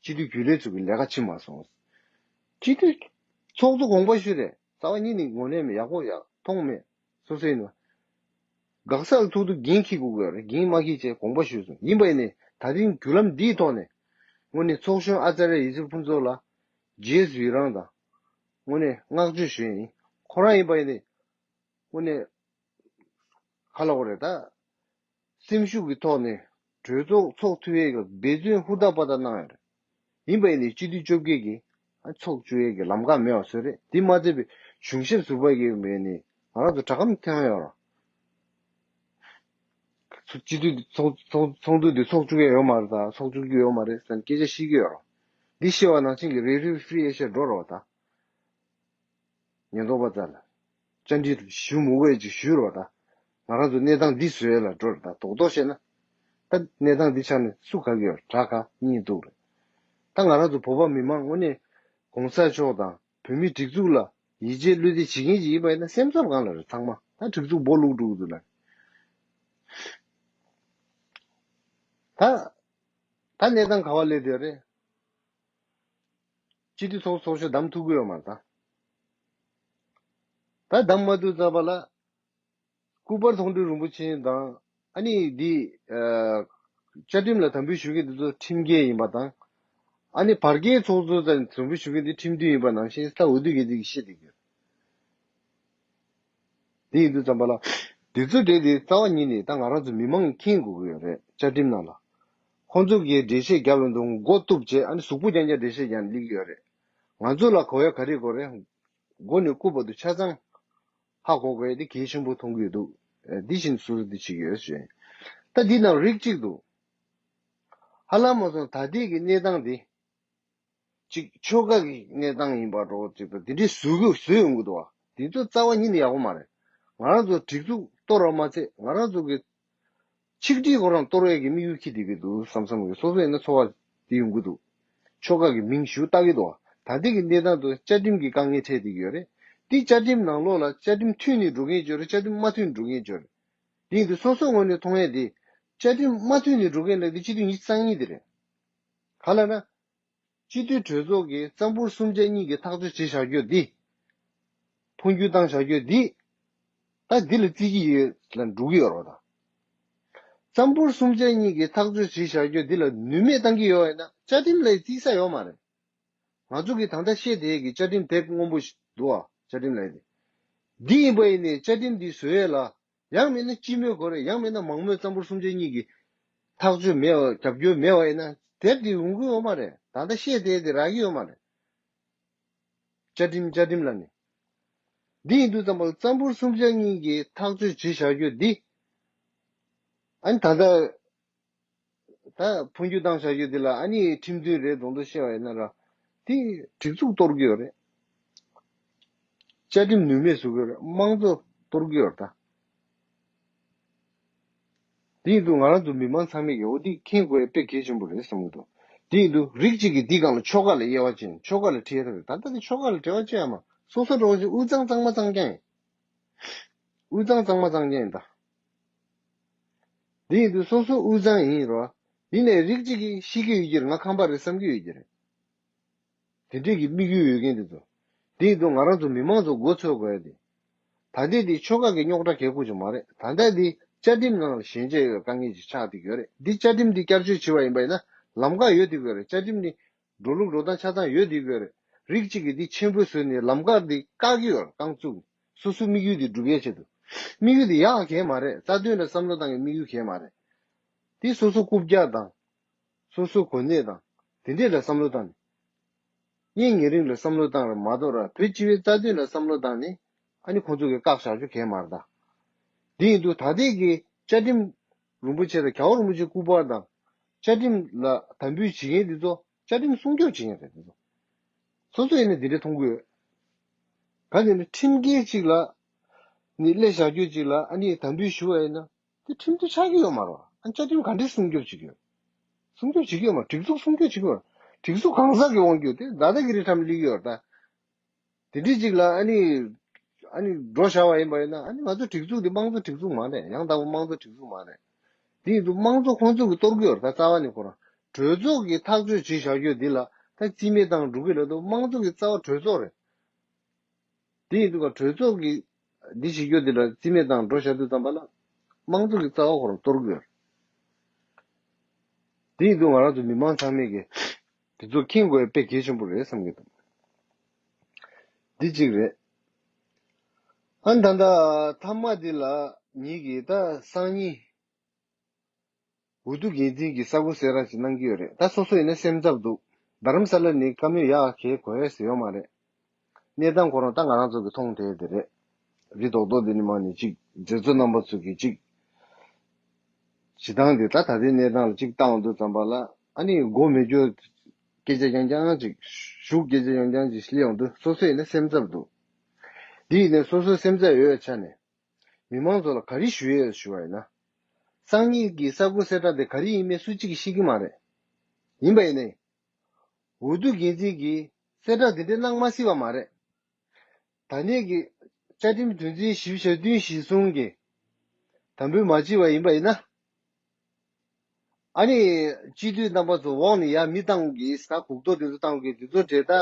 སྤྱི་འཐུས་རྒྱུན་ལས་ཚོ་གི་ལས་ཀ་ཕྱིན་མ་སོང་། སྤྱི་འཐུས་ཚོགས་གཙོ་དགོངས་པ་ཞུས་རེད། རྩ་བ་ཉིད་ནས་ངོས་ལེན་མེད། ཡག་པོ་ཡག་མཐོང་མེད། སོ་སོའི་ནང་འགག་ས་ལ་ཐུག་དུས་འགན་འཁྱེར་དགོས་ཀྱི་ཡོད་རེད། འགན་མ་འཁྱེར་བྱས་དགོངས་པ་ཞུས་སོང་། ཡིན་པ་ཡིན་ནའི་ད་རིང་བརྒྱུད་ལམ་འདིའི་ཐོག་ནས་དངོས་གནས་ཚོགས་གཞོན་ཨ་ཙརྱ་ཡེ་ཤེས་ཕུན་ཚོགས་ལགས་རྗེས་སུ་ཡི་རང་དང་དངོས་གནས་བསྔགས་བརྗོད་ཞུ་ཡས་ཡིན། ཁོ་རང་ཡིན་པ་ཡིན་ནའི་དངོས་གནས་ག་ལབ་དགོས་རེད་ད། སེམས་ཤུགས་ཀྱི་ཐོག་ནས་གྲོས་ཚོགས་ཚོགས་ཐུབ་ཡས་ཀྱི་འབད་བརྩོན་ཧུར་ཐག་པ་ཐག་གནང་ཡོད་རེད། ཡིན་པ་ཡིན་ནའི་སྤྱི་འཐུས་བཅོ་བརྒྱད་ཀྱིས་ཨ་ཚོགས་བཅུག་ཡས་ཀྱི་ལམ་ཁ་མེད་པ་བཟོས་རེད། དེ་མ་ཚད་པའི་གཞུང་ཞབས་ཟུར་པ་ཡིན་པ་ཡིན་ནའི་ང་རང་ཚོ་དྲ་སྒམ་ཐོན་ཡོད་རེད། སྤྱི་འཐུས་ཚོགས་ཚོགས་ཚོགས་འདུ་འདི་ཚོགས་བཅུག་ཡས་ཡོད་མ་རེད་ད། ཚོགས་བཅུག་རྒྱུ་ཡོད་མ་རེད་ཟེར་ནས་སྐད་ཆ་བཤད་ཀྱི་ཡོད་རེད། འདི་བཤད་པ་ནང་བཞིན་གྱི་Radio Free Asia འགྲོ་རོགས་ད། ཉེན་རྟོག་པ་ཚོ་ལ་བཅར་འདྲི་ཞུ་མི་དགོས་ཅིག་ཞུ་རོགས་ད། ང་རང་ཚོ་གནས་སྟངས་འདི་བཟོ་ཡས་ལ་འགྲོ་རེད་ད། རྡོག་རྡོག་བཤད་ན། ད་གནས་སྟངས་འདི་ཆགས་ནས་སུ་ག་གི་ཡོད། དྲག་ག་གཉིས་འདུག་རེད། ད་ང་རང་ཚོ་བོད་པ་མི་མང་དངོས་གནས་གོང་ས་མཆོག་དང་བོད་མིའི་སྒྲིག་འཛུགས་ལ་ཡིད་ཆེས་བློ་གཏད་བྱེད་མཁན་ཅིག་ཡིན་པ་ཡིན་ན་སེམས་འཚབ་གང་ལ་རེད། ཚང་མ་ད་སྒྲིག་འཛུགས་སྦོ་ལུག་འགྲོ་གི་འདུག་ལ། ད་ད་གནས་སྟངས་ག་བ་སླེབས་བསྡད་རེད། སྤྱི་འཐུས་ཚོགས་ཚོགས་གཞོན་བདམས་ཐུབ་ཀྱི་ཡོད་མ་རེད་ད། ད་བདམས་མ་ཐུབ་ཙམ་པ་ལ། སྐུ་པར་མཐོང་གྲོལ་རིན་པོ་ཆེ་དང་ཨ་ནི་འདི་ཨ་བཅའ་ཁྲིམས་ལ་དམ་འབུལ་ཞུ་མཁན་འདི་ཚོ་ཁྲིམས་འགལ་ཡིན་པ་དང་། ཨ་ནི་བར་བརྒལ་ཚོགས་གཙོ་དང་དམ་འབུལ་ཞུ་མཁན་འདི་ཁྲིམས་མཐུན་ཡིན་པ་ནང་བཞིན་ད་འོས་བསྡུ་སྒེར་གཅིག་གིས་བཤད་བསྡད་ཡོད། དེ་ཡིན་དུས་ཙམ་པ་ལ། དེ་ཚོ་དེ་དེ་རྩ་བ་ཉིད་ནས་ད་ང་རང་ཚོ་མི་མང་གིས་མཁྱེན་དགོས་ཀྱི་ཡོད་རེད། བཅའ་ཁྲིམས་ནང་ལ། ཁོང་ཚོ་གིས་འགྲེལ་བཤད་རྒྱབ་ཡོང་དུས་མགོ་གཏུབ་བྱས་ཨ་ནི་གཟུགས་པོ་རྐྱང་རྐྱང་འགྲེལ་བཤད་རྒྱབ་ནས་སླེབས་ཀྱི་ཡོད་རེད། ང་ཚོ་ལ་གོ་ཡ་ག་རེ་དགོས་རེད། མགོ་ནས་རྐུབ་བར་དུ་ཆ་ཚང་ཧ་གོ་དགོས་ཡ་དེ་གལ་ཆེན་པོ་མཐོང་གི་འདུག་ཨེ་འདི་བཞིན་སོ་སོ་འདི་བྱེད་ཀྱི་ཡོད་ཞེས། ད་འདི་ནང་རིགས་གཅིག་འདུག་ཧ་ལམ་མ་སོང་ད་ལྟའི་གི་གནས་སྟངས་འདི། གཅིག་ཆོལ་ཁ་གི་གནས་སྟངས་ཡིན་པ་འདྲ་བོ་ཅིག་དང་དེ་འདྲའི་བཟོ་དགོས་བཟོས་ཡོང་གི་འདུག་བ། དེ་ཚོ་རྩ་བ་ཉིད་ནས་ཡག་པོ་མ་རེད། ང་རང་ཚོ་སྒྲིག་འཛུགས་གཏོར་བ་མ་ཚད་ང་རང་ཚོ་གི་ཆིག་སྒྲིལ་ཁོ་རང་གཏོར་བའི་གི་དམིགས་ཡུལ་འཁྱེར་བསྡད་ཀྱི་འདུག་བསམ་བསམ་གི་སོ་སོ་ཡིན་ན་ཚོར་བ་དེ་ཡོང་གི་འདུག་ཆོལ་ཁ་གི་མིང་ཞུ་བཏགས་ཀྱི་འདུག་བ། ད་ལྟའི་གི་གནས་སྟངས་དུ་བཅའ་ཁྲིམས་ཀྱི་དཀའ་ངལ་འཕྲད་བསྡད་ཀྱི་ཡོད་རེད། དེ་བཅའ་ཁྲིམས་ནང་ལོགས་ལ་བཅའ་ཁྲིམས་མཐུན་ནས་འགྲོ་མཁན་ཅིག་ཡོད་རེད། བཅའ་ཁྲིམས་མ་མཐུན་ནས་འགྲོ་མཁན་ཅིག་ཡོད་རེད། དེ་ཡིན་དུས་སོ་སོ་ངོས་ནས་མཐོང་ཡས་དེ། བཅའ་ཁྲིམས་མ་མཐུན་ནས་འགྲོ་མཁན་ལབ་དེ་སྤྱི་འཐུས་ཉི་ཤུ་རྩ་གཉིས་དེ་རེད། ག་ལབ་ན། སྤྱི་འཐུས་གྲོས་ཚོགས་ཀྱིས་རྩ་འབོར་གསུམ་ཆ་གཉིས་ཀྱི་ཐག་གཅོད་བྱས་བཞག་རྒྱུ་འདི། འཕོ་འགྱུར་བཏང་བཞག་རྒྱུ་འདི། ད་འདི་ལ་བརྩི་གི་ཡོད་ལ་འགྲོ་གི་ཡོད་རེད་ད། རྩ་འབོར་གསུམ་ཆ་གཉིས་ཀྱི་ཐག་གཅོད་བྱས་བཞག་རྒྱུ་འདི་ལ་ནུས་མེད་བཏང་གི་ཡོད་ཡིན་ན་བཅའ་ཁྲིམས་ལ་བརྩི་ས་ཡོད་མ་རེད། ང་ཚོ་གིས་ད་ལྟ་བཤད་བསྡད་ཀྱི་བཅའ་ཁྲིམས་དེབ་སྔོན་པོ་ཞིག་འདུག་བ། བཅའ་ཁྲིམས་ལ་ཡིན་ཏེ། འདི་ཡིན་པ་ཡིན་ནའི་བཅའ་ཁྲིམས་འདི་བཟོ་ཡས་ལ། ཡང་མིན་ན་སྤྱི་མོས་གོ་རེད། ཡང་མིན་ན་མང་མོས་རྩ་འབོར་གསུམ་ཆ་གཉིས་ཀྱི་ཐག་གཅོད་མེད་པ་རྒྱབ་སྐྱོར་མེད་པ་ཡིན་ན་དེབ་འདི་ཡོང་གི་ཡོད་མ་རེད། ད་ལྟ་བཤད་བསྡད་དེ་རག་གི་ཡོད་མ་རེད། བཅའ་ཁྲིམས་བཅའ་ཁྲིམས་ལ་ནི། འདི་ཡིན་དུས་ཙམ་པ་ལ་རྩ་འབོར་གསུམ་ཆ་གཉིས་ཀྱི་ཐག་གཅོད་བྱས་བཞག་རྒྱུ་འདི། ཨ་ནི་ད་ལྟ། ད་འཕོ་འགྱུར་བཏང་བཞག་རྒྱུ་འདི་ལ་ཨ་ནི་ཁྲིམས་མཐུན་རེད་མདོག་མདོག་བཤད་པ་ཡིན་ན་ར། དེ་སྒྲིག་འཛུགས་གཏོར་གྱི་ཡོད་རེད། བཅའ་ཁྲིམས་ནུས་མེད་བཟོ་གི་ཡོད་རེད། དམངས་གཙོ་གཏོར་གྱི་ཡོད་རེད་ད། དེ་ཡིན་དུས་ང་རང་ཚོ་མི་མང་ཚང་མས་ཀྱི་འོ་འདི་མཁྱེན་དགོས་ཡ་དཔེ་གལ་ཆེན་པོ་རེད་བསམ་གྱི་འདུག་དེ་ཡིན་དུས་རིགས་གཅིག་གིས་འདི་སྒང་ལ་ཆོལ་ཁ་ལ་དབྱེ་བ་ཕྱེ་ནས་ཆོལ་ཁ་ལ་ཁྲིད་ཡ་ད་རེད། ད་ལྟ་དེ་ཆོལ་ཁ་ལ་འབྲེལ་བ་ཅི་ཡང་མ་སོ་སོ་འགྲོ་བ་ཅིག་དབུས་གཙང་གཙང་མ་གཙང་རྐྱང་ཡིན། དབུས་གཙང་གཙང་མ་གཙང་རྐྱང་ཡིན་ད། དེ་ཡིན་དུས་སོ་སོ་དབུས་གཙང་ཡིན་རོ། དེ་ནས་རིགས་གཅིག་གིས་ཤི་གི་ཡོད་ཀྱི་རེད། ང་ཁམས་པ་རེད་བསམ་གྱི་ཡོད་ཀྱི་རེད། དེ་འདྲས་ཀྱི་དམིགས་ཡུལ་ཡོད་མཁན་དེ་ཚོ། དེ་ཡིན་དུས་ང་རང་ཚོ་མི་མང་ཚོ་མགོ་ཚོས་དགོས་ཡ་དེ། ད་ལྟའི་དེ་ཆོལ་ཁ་གི་རྙོག་དྲ་གལ་ཁུ་ཅིག་མ་རེད། ད་ལྟ་དེ་བཅའ་ཁྲིམས་ནང་ལ་ཞེན་ཆགས་ཡོད་དཀའ་ངལ་ཅིག་ཆགས་བསྡད་ཡོད་རེད། འདི་བཅའ་ཁྲིམས་འདི་བསྐྱར་བཅོས་བྱས་པ་ཡིན་པ་ཡིན་ན་ལམ་ཁ་ཡོད་བསྡད་ཡོད་རེད། བཅའ་ཁྲིམས་འདི་འགྲོ་ལུགས་འགྲོ་སྟངས་ཆ་ཚང་ཡོད་བསྡད་ཡོད་རེད། རིགས་གཅིག་གིས་འདི་ཆེན་པོ་བཟོས་ནས་ལམ་ཁ་འདི་བཀག་གི་ཡོད་རེད། རྐང་བཙུགས་ནས་སོ་སོའི་དམིགས་ཡུལ་འདི་སྒྲུབ་ཡས་ཆེད་དུ། དམིགས་ཡུལ་འདི་ཡག་གང་མ་རེད། རྩ་དོན་ལ་བསམ་བློ་བཏང་གི་དམིགས་ཡུལ་གང་མ་རེད། དེ་སོ་སོ་རྐུབ་བཀྱག་དང་། སོ་སོའི་གོ་གནས་དང་། དེ་འདྲས་ལ་བསམ་བློ་བཏང་ནས། གཉེན་ཉེ་རིང་ལ་བསམ་བློ་བཏང་ར་མ་གཏོགས་ར་བོད་སྤྱི་པའི་རྩ་དོན་ལ་བསམ་བློ་བཏང་ནས་ཨ་ནི་ཁོང་ཚོ་གིས་བཀག་བཞག་རྒྱུ་གང་མ་རེད་ད། དེ་ཡིན་དུས་ད་ལྟའི་གི་བཅའ་ཁྲིམས་རིན་པོ་ཆེ་དང་རྒྱལ་བ་རིན་པོ་ཆེའི་སྐུ་པར་དང་བཅའ་ཁྲིམས་ལ་དམ་འབུལ་བྱེད་མཁན་འདི་ཚོ་བཅའ་ཁྲིམས་སྲུང་སྐྱོབ་བྱེད་མཁན་རེད་འདི་ཚོ། སོ་སོ་ཡིན་ན་འདི་འདྲ་མཐོང་གི་ཡོད། ག་ནས་ན་ཁྲིམས་འགལ་ཅིག་ལ་ནི་སླེབས་བཞག་རྒྱུ་ཅིག་ལ་ཨ་ནི་དམ་འབུལ་ཞུ་བ་ཡིན་ན། དེ་ཁྲིམས་མཐུན་ཆགས་ཀྱི་ཡོད་མ་རེད། ཨ་བཅའ་ཁྲིམས་ག་འདྲས་སྲུང་སྐྱོབ་བྱེད་ཀྱི་ཡོད། སྲུང་སྐྱོབ་བྱེད་ཀྱི་ཡོད་མ་རེད། སྒྲིག་འཛུགས་སྲུང་སྐྱོབ་བྱེད་ཀྱི་ཡོད་མ་རེད། སྒྲིག་འཛུགས་གང་ཟག་གི་དབང་སྒྱུར་དེ་ད་ལྟ་གི་རིང་ཁྲམ་སླེབས་ཀྱི་ཡོད་རེད་ད། དེ་འདྲས་ཅིག་ལ་ཨ་ནི་ཨ་ནི་འགྲོ་བཞག་པ་ཡིན་པ་ཡིན་ན་ཨ་ནི་ང་ཚོ་སྒྲིག་འཛུགས་འདི་དམངས་གཙོ་སྒྲིག་འཛུགས་མ་རེད། ཡང་དག་པ་དམངས་གཙོ་སྒྲིག་འཛུགས་མ་རེད། དེ་ཡིན་དུས་དམངས་གཙོ་ཁོང་ཚོ་གི་གཏོར་གྱི་ཡོད་རེད་ད། རྩ་བ་ནས་ཁོ་རང་ གྲོས་ཚོགས་ཀྱིས་ཐག་གཅོད་བྱེད་བཞག་རྒྱུ་འདི་ལ་ད་རྩིས་མེད་བཏང་འགྲོ་གི་ལབ་འདུག་དམངས་གཙོ་གི་རྩ་བ་གྲོས་ཚོགས་རེད། དེ་ཡིན་དུས་ཀ་གྲོས་ཚོགས་ཀྱིས་འདི་བྱེད་རྒྱུ་འདི་ལ་རྩིས་མེད་བཏང་འགྲོ་བཞག་དུས་ཙམ་པ་ལ་དམངས་གཙོ་གི་རྩ་བ་ཁོ་རང་གཏོར་གི་ཡོད་རེད། དེ་ཡིན་དུས་ང་རང་ཚོ་མི་མང་ཚང་མས་ཀྱི་དེ་ཚོ་མཁྱེན་དགོས་དཔེ་གལ་ཆེན་པོ་རེད་བསམ་གྱི་འདུག་འདི་གཅིག་རེད། ཨ་ནི་ད་ལྟ་མཐའ་མ་འདི་ལ་ཉིད་ཀྱིས་ད་སང་ཉིན་འོས་བསྡུ་འགན་འཛིན་གྱི་གསར་འགོད་གསལ་བསྒྲགས་ཅིག་གནང་གི་ཡོད་རེད། ད་སོ་སོ་ཡིན་ན་སེམས་འཚབ་འདུག་རྡ་རམ་ས་ལ་ནི་བཀའ་མོལ་ཡག་གེ་གོ་ཡས་ཟེར་ཡོད་མ་རེད། གནས་སྟངས་ཁོ་རང་ད་ང་རང་ཚོ་གི་མཐོང་དེ་དེ་རེད། རི་རྡོག་རྡོག་འདི་ནི་མ་ནི་གཅིག་མཛད་གཙོ་རྣམ་པ་ཚོ་གི་གཅིག་བྱེད་སྟངས་དེ་ད་ད་ལྟའི་གནས་སྟངས་ལ་གཅིག་བལྟ་ཡོང་དུས་ཙམ་པ་ལ་ཨ་ནི་མགོ་མི་འགྱོ་སྐད་ཆ་རྐྱང་རྐྱང་ཅིག་ཞུགས་སྐད་ཆ་རྐྱང་རྐྱང་ཅིག་སླེབས་ཡོང་དུས་སོ་སོ་ཡིན་ན་སེམས་འཚབ་འདུག་འདི་ཡིན་ནའི་སོ་སོའི་སེམས་འཚབ་ཡོད་ཆ་ནས། མི་མང་ཚོ་ལ་ག་རེ་ཞུ་ཡས་ཞུ་བ་ཡིན་ན། སང་ཉིན་གྱི་གསར་འགོད་གསལ་བསྒྲགས་དེ་ག་རེ་ཡིན་མིན་སུ་གཅིག་གིས་ཤེས་ཀྱི་མ་རེད། ཡིན་པ་ཡིན་ནའི། འོས་བསྡུ་འགན་འཛིན་གྱིས་གསལ་བསྒྲགས་དེ་འདྲ་གནང་མ་སྲིད་པ་མ་རེད། ད་ནས་ཀྱི་བཅའ་ཁྲིམས་དོན་ཚན་བཞི་བཅུ་ཞེ་བདུན་གཞིར་བཟུང་གི་དམ་འབུལ་མ་བྱས་པ་ཡིན་པ་ཡིན་ན། ཨ་ནི་སྤྱི་འཐུས་རྣམ་པ་ཚོ་འོག་ནས་ཡར་མི་བཏང་གི་ད་གུག་ཐོག་དེ་ཚོ་བཏང་གི་དེ་ཚོ་གྲས་ད་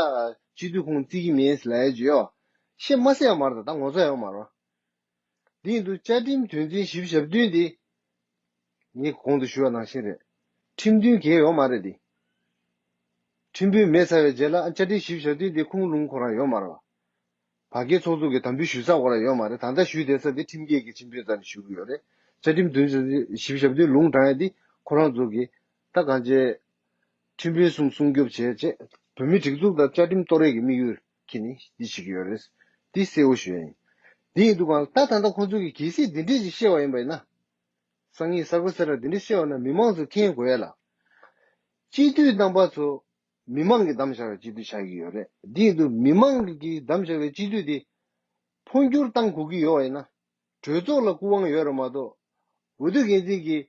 སྤྱི་འཐུས་ཁོངས་བརྩི་གི་མིན་ལབ་ཡ་ཅིག་ཡོད། ཤེས་མ་ཤེས་ཡ་མ་རེད། ད་ངོ་ཚ་ཡོད་མ་རེད། འདི་ཡིན་དུས་བཅའ་ཁྲིམས་དོན་ཚན་བཞི་བཅུ་ཞེ་བདུན་འདི། ངས་གོང་དུ་ཞུས་པ་ནང་བཞིན་རེད། ཁྲིམས་མཐུན་གང་ཡང་ཡོད་མ་རེད་དེ། ཁྲིམས་དཔོན་མེད་ཚར་བའི་རྗེས་ལ་བཅའ་ཁྲིམས་བཞི་བཅུ་ཞེ་བདུན་འདི་ཁུངས་ལུང་ཁོ་རང་ཡོད་མ་རེད་བ། བར་བརྒལ་ཚོགས་གཙོ་གིས་དམ་འབུལ་ཞུས་ས་ཁོ་རང་ཡོད་མ་རེད། ད་ལྟ་ཞུས་བསྡད་ས་འདི་ཁྲིམས་འགལ་གྱི་ཁྲིམས་དཔོན་རྩ་ནས་ཞུ་གི་ཡོད་རེད། བཅའ་ཁྲིམས་དོན་ཚན་བཞི་བཅུ་ཞེ་བདུན་ལུང་དྲངས་ཡ་འདི་ཁོ་རང་ཚོ་གིས་ད་གང་བྱས། ཁྲིམས་དཔོན་གསུམ་སྲུང་སྐྱོབ་བྱས་རྗེས་བོད་མིའི་སྒྲིག་འཛུགས་དང་བཅའ་ཁྲིམས་གཏོར་ཡས་ཀྱི་དམིགས་ཡུལ་འཁྱེར་ནས་འདི་བྱེད་ཀྱི་ཡོད་རེད། འདི་གསལ་བོ་ཞུ་ཡ་ཡིན། འདི་ཡིན་དུས་གང་ལ་ད་ད་ལྟ་ཁོང་ཚོ་གིས་གལ་སྲིད་འདི་འདྲས་ཅིག་བཤད་པ་ཡིན་པ་ཡིན་ན། སང་ཉིན་གསར་འགོད་གསལ་བསྒྲགས་འདི་འདྲས་བཤད་པ་ན་མི་མང་ཚོ་མཁྱེན་དགོས་ཡ་ལ། སྤྱི་འཐུས་རྣམ་པ་ཚོ་མི་མང་གིས་བདམས་བཞག་པའི་སྤྱི་འཐུས་ཆགས་ཀྱི་ཡོད་རེད། འདི་ཡིན་དུས་མི་མང་གིས་བདམས་བཞག་པའི་སྤྱི་འཐུས་དེ་འཕོ་འགྱུར་བཏང་དགོས་ཀྱི་ཡོད་པ་ཡིན་ན། གྲོས་ཚོགས་ལ་སྐུ་དབང་ཡོད་རེད་མ་གཏོགས། འོས་བསྡུ་འགན་འཛིན་གྱི་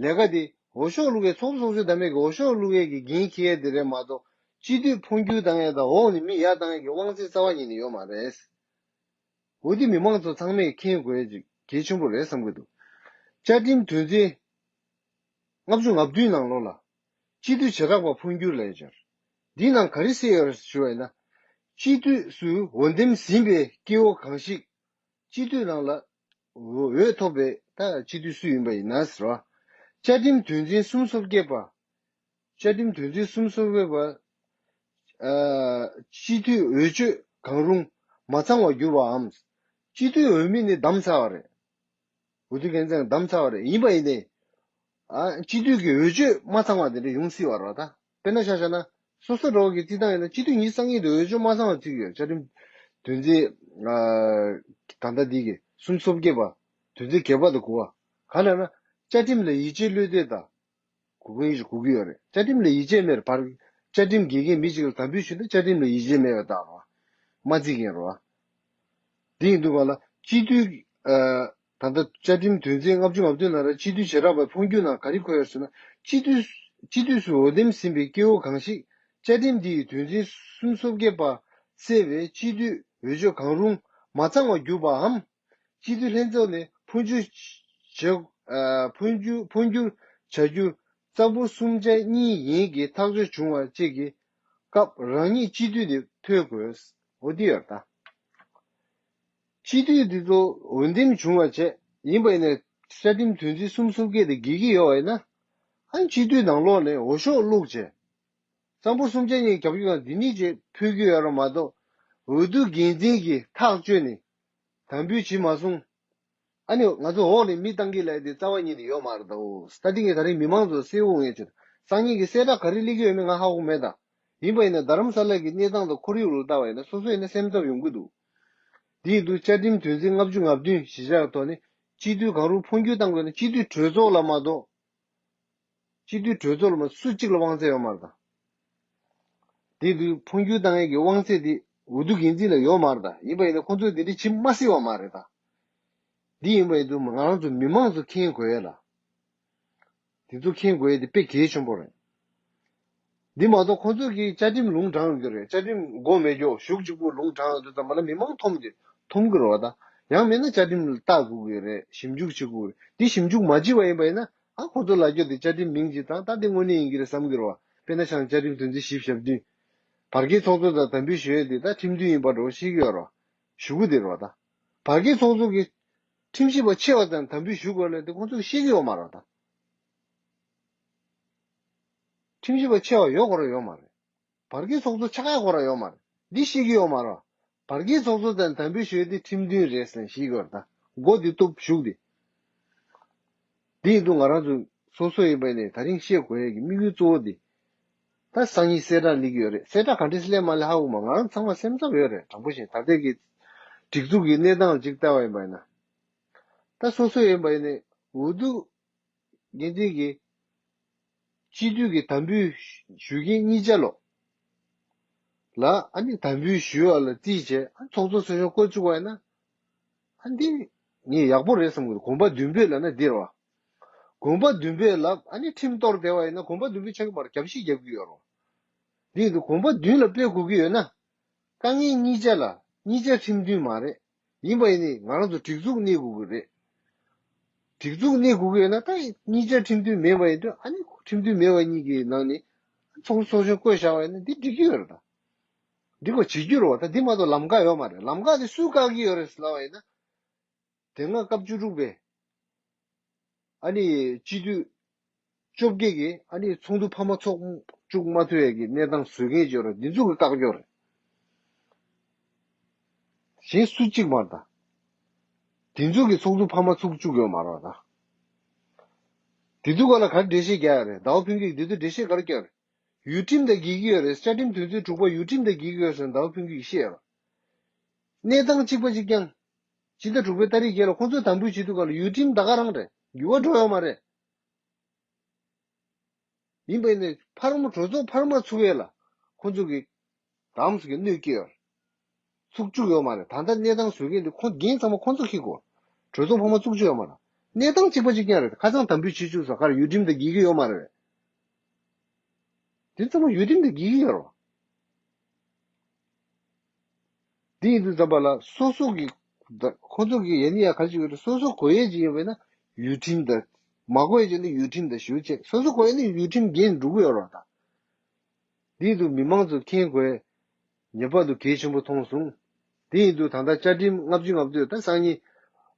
ལས་ཀ་དེ་འོས་ཤོག་བླུག་མཁན་ཚོགས་གཙོ་ཚོགས་གཞོན་དང་མེད་ཀྱི་འོས་ཤོག་བླུག་མཁན་གྱི་འགན་འཁྱེར་ཡས་དེ་རེད་མ་གཏོགས། སྤྱི་འཐུས་འཕོ་འགྱུར་བཏང་ཡས་དང་འོག་ནས་མི་ཡར་བཏང་ཡས་ཀྱི་དབང་ཚད་རྩ་བ་ཉིད་ནས་ཡོད་མ་རེད། འོ་དེ་མི་མང་ཚོ་ཚང་མས་མཁྱེན་དགོས་ཡས་ཅིག་གལ་ཆེན་པོ་རེད་བསམ་གྱི་འདུག་བཅའ་ཁྲིམས་དོན་ཚན་ལྔ་བཅུ་ང་བདུན་ནང་ལོགས་ལ་སྤྱི་འཐུས་བྱེ་བྲག་པ་འཕོ་འགྱུར་ལབ་ཡས་ཅིག་འདི་ནང་ག་རེ་གསལ་ཡོད་རེད་ཞུ་བ་ཡིན་ན། སྤྱི་འཐུས་སུ་འོས་འདེམས་ཟིན་པའི་སྐྱེ་བོ་གང་ཞིག་སྤྱི་འཐུས་ནང་ལ་འོས་ཐོབ་པའི་ད་སྤྱི་འཐུས་སུ་ཡིན་པ་ཡིན་ན་ཟེར་བ། བཅའ་ཁྲིམས་དོན་ཚན་སུམ་ཅུ་སོ་བརྒྱད་པ། བཅའ་ཁྲིམས་དོན་ཚན་སུམ་ཅུ་སོ་བརྒྱད་པ། ཨ། སྤྱི་འཐུས་འོས་ཆོས་གང་རུང་མ་ཚང་བར་གྱུར་བའམ། སྤྱི་འཐུས་འོས་མི་ནི་བདམས་ཚར་བ་རེད། འོས་བསྡུ་འགན་འཛིན་བདམས་ཚར་བ་རེད། ཡིན་པ་ཡིན་ནའི། ཨ། སྤྱི་འཐུས་ཀྱི་འོས་ཆོས་མ་ཚང་བ་དེ་འདྲ་ཡོང་སྲིད་པ་རེད་ད། དཔེར་ན་ཆ་བཞག་ན། སོ་སོ་འགྲོ་བ་གི་རྩིས་སྟངས་ཡིན་ན་སྤྱི་འཐུས་ཉི་ཤུ་རྩ་གཉིས་དེ་འོས་ཆོས་མ་ཚང་བ་བརྩི་གི་ཡོད། བཅའ་ཁྲིམས་དོན་ཚན། ཨ། ད་ལྟ་འདི་གི་སུམ་ཅུ་སོ་བརྒྱད་པ། དོན་ཚན་བརྒྱད་པ་དང་དགུ་པ། གང་ལབ་ན། བཅའ་ཁྲིམས་ལ་ཡིད་ཆེས་བློས་གཏོད་དང་། གོ་གི་ཡོད་གོ་གི་ཡོད་རེད། བཅའ་ཁྲིམས་ལ་ཡིད་ཆེས་མེད་པར། བཅའ་ཁྲིམས་འགལ་མཁན་མི་གཅིག་ལ་དམ་འབུལ་ཞུས་ན་བཅའ་ཁྲིམས་ལ་ཡིད་ཆེས་མེད་པ་དང་། མ་བརྩི་མཁན་རེད་བ། དེ་ཡིན་དུས་ག་ལ་སྤྱི་འཐུས། ཨ། ད་ལྟ་བཅའ་ཁྲིམས་དོན་ཚན་ལྔ་བཅུ་ང་བདུན་ནང་ལ་སྤྱི་འཐུས་བྱེ་བྲག་པའི་འཕོ་འགྱུར་ནང་ག་རེ་འཁོད་ཡོད་ཟེར་ན། སྤྱི་འཐུས། སྤྱི་འཐུས་སུ་འོས་འདེམས་ཟིན་པའི་སྐྱེ་བོ་གང་ཞིག་བཅའ་ཁྲིམས་འདི་ཡི་དོན་ཚན་སུམ་ཅུ་སོ་བརྒྱད་པ་གསལ་བའི་སྤྱི་འཐུས་འོས་ཆོས་གང་རུང་མ་ཚང་བར་གྱུར་པའམ། སྤྱི་འཐུས་ལྷན་ཚོགས་ནས་འཕོ་འགྱུར་བྱ། ཨ། འཕོ་འགྱུར། འཕོ་འགྱུར་བྱ་རྒྱུ་རྩ་འབོར་གསུམ་ཆ་གཉིས་ཡན་གྱི་ཐག་གཅོད་བྱུང་བ་བཅས་ཀྱི་སྐབས་རང་ཉིད་སྤྱི་འཐུས་ནས་ཐོན་དགོས། འོ་འདི་ཡོད་ད། སྤྱི་འཐུས་འདི་ཚོ་འོས་འདེམས་བྱུང་བ་བྱས་ཡིན་པ་ཡིན་ན་བཅའ་ཁྲིམས་དོན་ཚན་སུམ་ཅུ་སོ་བརྒྱད་དེ་འགལ་གྱི་ཡོད་པ་ཡིན་ན། ཨ། སྤྱི་འཐུས་ནང་ལོགས་ནས་འོས་ཤོག་བླུགས་བྱས། རྩ་འབོར་གསུམ་ཆ་གཉིས་རྒྱབ་སྐྱོར་དང་འདི་གཉིས་ཀྱིས་ཕུལ་གྱི་ཡོད་རེད་མ་གཏོགས། འོས་བསྡུ་འགན་འཛིན་གྱིས་ཐག་གཅོད་ནས་དམ་འབུལ་བྱེད་མ་སོང་། ཨ་ནི་ང་ཚོ་འོག་ནས་མི་བཏང་གི་ལབ་དེ་རྩ་བ་ཉིད་ནས་ཡོད་མ་རེད་དོ། ད་ཐེངས་ཀྱི་ད་རིང་མི་མང་ཚོ་གསལ་བོ་ངེས་ཅིག་སང་ཉིན་གྱི་གསལ་བསྒྲགས་ག་རེ་སླེབས་ཀྱི་ཡོད་མེད་ང་ཧ་གོ་མེད་ད། ཡིན་པ་ཡིན་ན་རྡ་རམ་ས་ལ་གི་གནས་སྟངས་དང་ཁོར་ཡུག་ལ་ལྟ་བ་ཡིན་ན་སོ་སོ་ཡིན་ན་སེམས་འཚབ་ཡོང་གི་འདུག་དེ་ཡིན་དུས་བཅའ་ཁྲིམས་དོན་ཚན་ལྔ་བཅུ་ང་བདུན་གཞིར་བཞག་ཐོག་ནས་སྤྱི་འཐུས་གང་རུང་འཕོ་འགྱུར་བཏང་དགོས་ན་སྤྱི་འཐུས་གྲོས་ཚོགས་ལ་མ་གཏོགས། སྤྱི་འཐུས་གྲོས་ཚོགས་ལ་མ་སུ་གཅིག་ལ་དབང་ཚད་ཡོད་མ་རེད་ད། དེ་དུས་འཕོ་འགྱུར་བཏང་ཡས་ཀྱི་དབང་ཚད་དེ་འོས་བསྡུ་འགན་འཛིན་ལ་ཡོད་མ་རེད་ད། ཡིན་པ་ཡིན་ན་ཁོང་ཚོས་དེ་འདྲ་བྱེད་མ་སྲིད་པ་མ་རེད་ད། འདི་ཡིན་པ་ཡིན་དུས་ང་རང་ཚོ་མི་མང་ཚོ་མཁྱེན་དགོས་ཡས་ལ། དེ་ཚོ་མཁྱེན་དགོས་ཡས་དེ་དཔེ་གལ་ཆེན་པོ་རེད། འདི་མ་གཏོགས་ཁོང་ཚོས་ཀྱི་བཅའ་ཁྲིམས་ལུང་དྲངས་ཡོང་གི་རེད། བཅའ་ཁྲིམས་མགོ་མེད་རྒྱོ་གཞུག་གཅིག་པུ་ལུང་དྲངས་ཡོང་དུས་ཙམ་པ་ལ་མི་མང་འཐོམ་གྱི་འཐོམ་གྱི་རེད་བ་ད། ཡང་མིན་ན་བཅའ་ཁྲིམས་ལ་ལྟ་དགོས་ཀྱི་རེད། ཞིབ་འཇུག་བྱེད་དགོས་རེད། འདི་ཞིབ་འཇུག་མ་བྱས་པ་ཡིན་པ་ཡིན་ན། ད་ཁོང་ཚོ་ལ་རྒྱོ་དེ་བཅའ་ཁྲིམས་མིང་ཅིག་དང་ད་དེ་དངོས་གནས་ཡིན་གྱི་རེད་བསམ་གྱི་རེད་བ། དཔེར་ན་ཆང་བཅའ་ཁྲིམས་དོན་ཚན་བཞི་བཅུ་ཞེ་བདུན། བར་བརྒལ་ཚོགས་གཙོ་དང་དམ་འབུལ་ཞུ་ཡས་དེ་ད་ཁྲིམས་མཐུན་ཡིན་པ་འགྲོ་ཤེས་ཀྱི་ཡོད་རེད་བ། ཞུ་གི་དེ་རེད་བ་ད། བར་བརྒལ་ཚོགས་གཙོ་གི་ཁྲིམས་ཞིབ་པ་ཆེ་བ་དང་དམ་འབུལ་ཞུ་དགོས་ལབ་དེ་ཁོང་ཚོ་གིས་ཤེས་ཀྱི་ཡོད་མ་རེད་བ་ད། ཁྲིམས་ཞིབ་པ་ཆེ་བ་ཡོད་དགོས་རེད་ཡོད་མ་རེད། བར་བརྒལ་ཚོགས་གཙོ་ཆགས་ཡག་ཁོ་རང་ཡོད་མ་རེད། འདི་ཤེས་ཀྱི་ཡོད་མ་རེད། བར་བརྒལ་ཚོགས་གཙོ་དང་དམ་འབུལ་ཞུ་ཡས་འདི་ཁྲིམས་མཐུན་རེད་ཟེར་ནས་ཤེས་ཀྱི་ཡོད་རེད་ད། མགོ་འདི་གཏུབ་བཞུགས་འདི། འདི་ཡིན་དུས་ང་རང་ཚོ་སོ་སོ་ཡིན་པ་ནས་ད་རིང་ཤེས་དགོས་ཡས་ཀྱི་དམིགས་ཡུལ་གཙོ་བོ་འདི། ད་སང་ཉིན་གསལ་བསྒྲགས་སླེབས་ཀྱི་ཡོད་རེད། གསལ་བསྒྲགས་ག་འདྲས་སླེབས་མ་སླེབས་ཧ་གོ་མ། ང་རང་ཚང་མ་སེམས་འཚབ་ཡོད་རེད། དྲང་པོ་བཤད་ད་ལྟའི་གི་སྒྲིག་འཛུགས་ཀྱི་གནས་སྟངས་ཅིག་བལྟས་པ་ཡིན་པ་ཡིན་ན། ད་སོ་སོ་ཡིན་པ་ཡིན་ནས་འོས་བསྡུ་འགན་འཛིན་གྱི་སྤྱི་འཐུས་ཀྱི་དམ་འབུལ་ཞུ་མཁན་གཉིས་ཆ་ལོ་ལ་ཨ་ནི་དམ་འབུལ་ཞུ་བ་ལ་རྩིས་བྱས་ཨ་ཚོགས་གཙོ་ཚོགས་གཞོན་བསྐོ་བཅུག་པ་ཡིན་ན་ཨ་འདི་ངས་ཡག་པོ་རེད་བསམ་གི་འདུག་གོམ་པ་མདུན་སྤོས་ལབ་ན་འདི་རེད་བ། གོམ་པ་མདུན་སྤོས་ལ་ཨ་ནི་ཁྲིམས་གཏོར་བསྡད་པ་ཡིན་ན་གོམ་པ་མདུན་སྤོས་ཆགས་ཀྱི་མ་རེད། རྒྱབ་བཤིག་རྒྱབ་ཀྱི་ཡོད་རེད་བ། འདི་ཡིན་དུས་གོམ་པ་མདུན་ལ་སྤོས་དགོས་ཀྱི་ཡོད་ན། དཀའ་ངལ་གཉིས་ཆ་ལ་གཉིས་ཆ་ཁྲིམས་མཐུན་མ་རེད། ཡིན་པ་ཡིན་ནི་ང་རང་ཚོ་སྒྲིག་འཛུགས་གནས་དགོས་ཀྱི་རེད། སྒྲིག་འཛུགས་གནས་དགོས་ཀྱི་ཡོད་ན་ད་གཉིས་ཆ་ཁྲིམས་མཐུན་མེད་པ་ཡིན་དུས་ཨ་ནི་ཁྲིམས་མཐུན་མེད་པ་གཉིས་ཀྱི་ནང་ནས་ཚོགས་གཙོ་ཚོགས་གཞོན་བསྐོས་བཞག་པ་ཡིན་ན་འདི་འགྲིག་གི་ཡོད་རེད་ད། འགྲིག་པ་བྱེད་རྒྱུ་རེད་བ། ད་འདི་མ་གཏོགས་ལམ་ཁ་ཡོད་མ་རེད། ལམ་ཁ་དེ་སུས་བཀག་གི་ཡོད་རེད་ཟེར་ལབ་པ་ཡིན་ན། དེ་སྔ་སྐབས་བཅུ་དྲུག་པའི་ཨ་ནི་སྤྱི་འཐུས་བཅོ་བརྒྱད་ཀྱིས་ཨ་ནི་ཚོགས་འདུ་འཕར་མ་ཚོགས་བཅུག་མ་ཐུབ་ཡས་ཀྱི་གནས་སྟངས་བཟོ་མཁན་ཅིག་ཡོད་རེད། འདི་ཚོ་གིས་བཀག་རྒྱུ་རེད། གཞན་སུ་གཅིག་མ་རེད་ད། འདི་ཚོ་གིས་ཚོགས་འདུ་འཕར་མ་ཚོགས་བཅུག་ཡོད་མ་རེད་ད། འདི་ཚོ་ག་ལ་ག་རེ་འགྲེལ་བཤད་རྒྱག་ཡ་རེད། ཟླ་བ་ཕུན་སྐྱིད་འདི་ཚོ་འགྲེལ་བཤད་ག་རེ་རྒྱག་རེད། ཡུལ་ཁྲིམས་དང་འགལ་གྱི་ཡོད་རེད། བཅའ་ཁྲིམས་དོན་ཚན་དྲུག་པ་ཡུལ་ཁྲིམས་དང་འགལ་གྱི་ཡོད་ཟེར་ཟླ་བ་ཕུན་སྐྱིད་ཀྱིས་བཤད་ཡོད་རེད། གནས་སྟངས་གཅིག་པ་གཅིག་རྐྱང་། སྤྱི་ཟླ་དྲུག་པའི་ཏ་རིག་བརྒྱད་ལ་ཁོང་ཚོས་དམ་འབུལ་བྱེད་དུས་ག་ལ་ཡུལ་ཁྲིམས་ད་ག་རང་རེད། འགྱུར་བ་འགྲོ་ཡོད་མ་རེད། ཡིན་པ་ཡིན་ནའི་འཕར་མ་གྲོས་ཚོགས་འཕར་མ་ཚུགས་ཡས་ལ་ཁོང་ཚོ་གི་དམ་སུ་གི་གནོད་སྐྱེལ་ཡོད་རེད། ཚུགས་བཅུག་ཡོད་མ་རེད། ད་ལྟ་གནས་སྟངས་བཟོ་མཁན་དེ་ཁོ་འགན་ཚང་མ་ཁོང་ཚོ་འཁྱེར་དགོས། གྲོས་ཚོགས་འཕར་མ་བཙུགས་བཅུག་ཡོད་མ་རེད། གནས་སྟངས་གཅིག་པ་གཅིག་རྐྱང་རེད། ཁ་སང་དམ་འབུལ་བྱེད་བཅུག་སོང་། ག་རེ་ཡུལ་ཁྲིམས་དང་འགལ་གྱི་ཡོད་མ་རེད། དེ་ཚང་མ་ཡུལ་ཁྲིམས་དང་འགལ་གྱི་ཡོད་རེད། དེ་ཡིན་དུས་ཙམ་པ་ལ་སོ་སོ་གི་ད་ཁོང་ཚོ་གི་ཡ་ནི་ཡ་ག་ཅིག་ཡོད་རེད། སོ་སོ་དགོས་ཡས་ཅིག་ཡོད་པས་ན་ཡུལ་ཁྲིམས་དང་མ་དགོས་ཡས་ཅིག་ནི་ཡུལ་ཁྲིམས་དང་ཞུ་བྱས། སོ་སོ་དགོས་ཡས་ནི་ཡུལ་ཁྲིམས་འགན་འགྲུབ་ཀྱི་ཡོད་རེད་ད། དེ་ཡིན་དུས་མི་མང་ཚོ་མཁྱེན་དགོས་ངེས་པར་དུ་གལ་ཆེན་པོ་མཐོང་སོང་། དེ་ཡིན་དུས་ད་ལྟ་བཅའ་ཁྲིམས་ལྔ་བཅུ་ང་བདུན་ད་སང་ཉིན་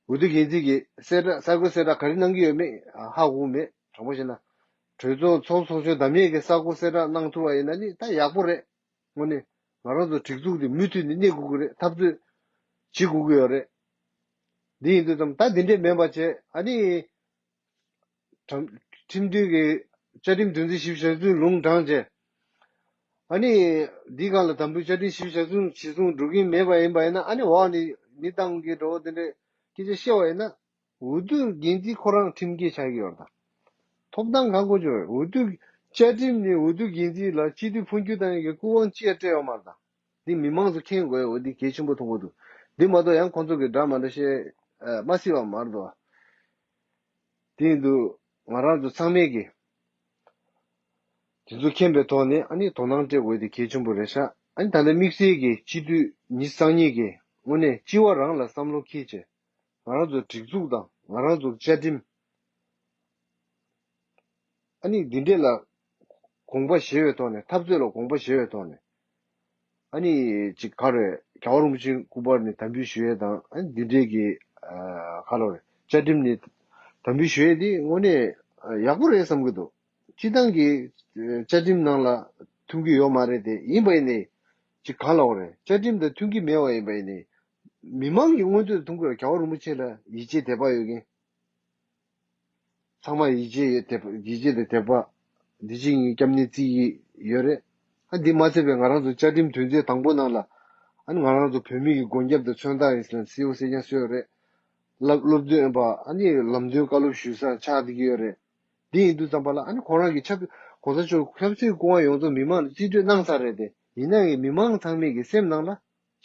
འོས་བསྡུ་འགན་འཛིན་གྱིས་གསལ་བསྒྲགས་གསར་འགོད་གསལ་བསྒྲགས་ག་རེ་གནང་གི་ཡོད་མེད་ཧ་གོ་མེད། དྲང་པོ་བཤད་ན་གྲོས་ཚོགས་ཚོགས་ཚོགས་ཆུང་བདམས་ཡས་ཀྱི་གསར་འགོད་གསལ་བསྒྲགས་གནང་ཐུབ་པ་ཡིན་ན་ནི་ད་ཡག་པོ་རེད། དངོས་གནས་ང་རང་ཚོ་སྒྲིག་འཛུགས་འདི་མུ་མཐུད་ནས་གནས་དགོས་ཀྱི་རེད། འཐབ་རྩོད་བྱེད་དགོས་ཀྱི་ཡོད་རེད། འདི་ཡིན་དུས་ཙམ་ད་འདི་འདྲས་མིན་པ་བྱས་ཨ་ནི། ཁྲིམས་ཁྲིམས་མཐུན་གྱི་བཅའ་ཁྲིམས་དོན་ཚན་བཞི་བཅུ་ཞེ་བདུན་ལུང་དྲངས་བྱས། ཨ་ནི། འདིའི་སྒང་ལ་དམ་འབུལ་བཅའ་ཁྲིམས་བཞི་བཅུ་ཞེ་བདུན་གཞི་བཟུང་འགྲོ་གིན་མེད་པ་ཡིན་པ་ཡིན་ན་ཨ་ནི་འོག་ནས་མི་བཏང་གི་འགྲོ་བ་དེ་འདྲས་སྐད་ཆ་བཤད་པ་ཡིན་ན། འོས་བསྡུ་འགན་འཛིན་ཁོ་རང་ཁྲིམས་འགལ་ཆགས་ཀྱི་ཡོད་རེད་ད། ཐོབ་ཐང་གང་དགོས་ཀྱི་རེད། འོས་བསྡུ་བཅའ་ཁྲིམས་ནི་འོས་བསྡུ་འགན་འཛིན་ལ་སྤྱི་འཐུས་འཕོ་འགྱུར་བཏང་ཡས་ཀྱི་སྐུ་དབང་ཅི་ཡང་སྤྲད་ཡོད་མ་རེད་ད། འདི་མི་མང་ཚོ་མཁྱེན་དགོས་ཡོད། འདི་གལ་ཆེན་པོ་མཐོང་གི་འདུག་འདི་མ་གཏོགས་ཡང་ཁོང་ཚོ་གི་འདྲ་མ་འདྲ་བཤད་ཨ་མ་སྲིད་པ་མ་རེད་དོ། དེ་ཡིན་དུས་ང་རང་ཚོ་ཚང་མས་ཀྱི་དེ་ཚོ་མཁྱེན་པའི་ཐོག་ནས་ཨ་ནི་དོ་སྣང་སྤྲད་དགོས་དེ་གལ་ཆེན་པོ་རེད་ཤག་ཨ་ནི་ད་ལྟ་དམིགས་བསལ་གྱི་སྤྱི་འཐུས་ཉི་ཤུ་རྩ་གཉིས་ཀྱིས་དངོས་གནས་སྤྱི་བ་རང་ལ་བསམ་བློ་འཁྱེར་བྱས། ང་རང་ཚོ་སྒྲིག་འཛུགས་དང་ང་རང་ཚོ་བཅའ་ཁྲིམས། ཨ་ནི་འདི་འདྲས་ལ་དགོངས་པ་བཞེས་པའི་ཐོག་ནས། འཐབ་རྩོད་ལ་དགོངས་པ་བཞེས་པའི་ཐོག་ནས། ཨ་ནི་ཅིག་ག་རེ་རྒྱལ་བ་རིན་པོ་ཆེ་སྐུ་པར་ནས་དམ་འབུལ་ཞུ་ཡས་དང་ཨ་ནི་འདི་འདྲས་ཀྱི་ཨ་ག་ལ་རེ་བཅའ་ཁྲིམས་ནས་དམ་འབུལ་ཞུ་ཡས་འདི་དངོས་གནས་ཡག་པོ་རེད་བསམ་གྱི་འདུག་སྤྱི་བཏང་གི་བཅའ་ཁྲིམས་ནང་ལ་མཐུན་གྱི་ཡོད་མ་རེད་དེ། ཡིན་པ་ཡིན་ནའི་ཅིག་ག་ལ་རེ་བཅའ་ཁྲིམས་དང་མཐུན་གྱི་མེད་པ་ཡིན་པ་ཡིན་ནའི་མི་མང་གི་མངོན་འདོད་མཐོང་དགོས། རྒྱལ་བ་རིན་པོ་ཆེ་ལ་ཡིད་ཆེས་དད་པ་ཡོད་མཁན། ཚང་མ་ཡིད་ཆེས་ཡོད་དད་པ། ཡིད་ཆེས་དང་དད་པ་འདི་གཅིག་གཉིས་སྐྱབས་གནས་བརྩི་གི་ཡོད་རེད། ཨ་འདི་མ་ཚད་པའི་ང་རང་ཚོ་བཅའ་ཁྲིམས་དོན་ཚན་དང་པོ་ནང་ལ་ཨ་ནི་ང་རང་ཚོ་བོད་མི་གི་མགོན་སྐྱབས་དང་མཚོན་རྟགས་ཡིན་ཟེར་ནས་གསལ་པོ་གསལ་རྐྱང་བཟོས་ཡོད་རེད། སློབ་སློབ་སྟོན་པ་ཨ་ནི་ལམ་སྟོན་བཀའ་སློབ་ཞུ་ས་ཆགས་བསྡད་ཀྱི་ཡོད་རེད། འདི་ཡིན་དུས་ཙམ་པ་ལ་ཨ་ནི་ཁོང་རང་གི་ཆབ་གོང་ས་མཆོག་ཆབ་སྲིད་སྐུ་དབང་ཡོངས་རྫོགས་མི་མང་ལ་རྩིས་སྤྲོད་གནང་ཚར་རེད་དེ། ཡིན་ན་ཡང་མི་མང་ཚང་མས་ཀྱི་སེམས་ནང་ལ་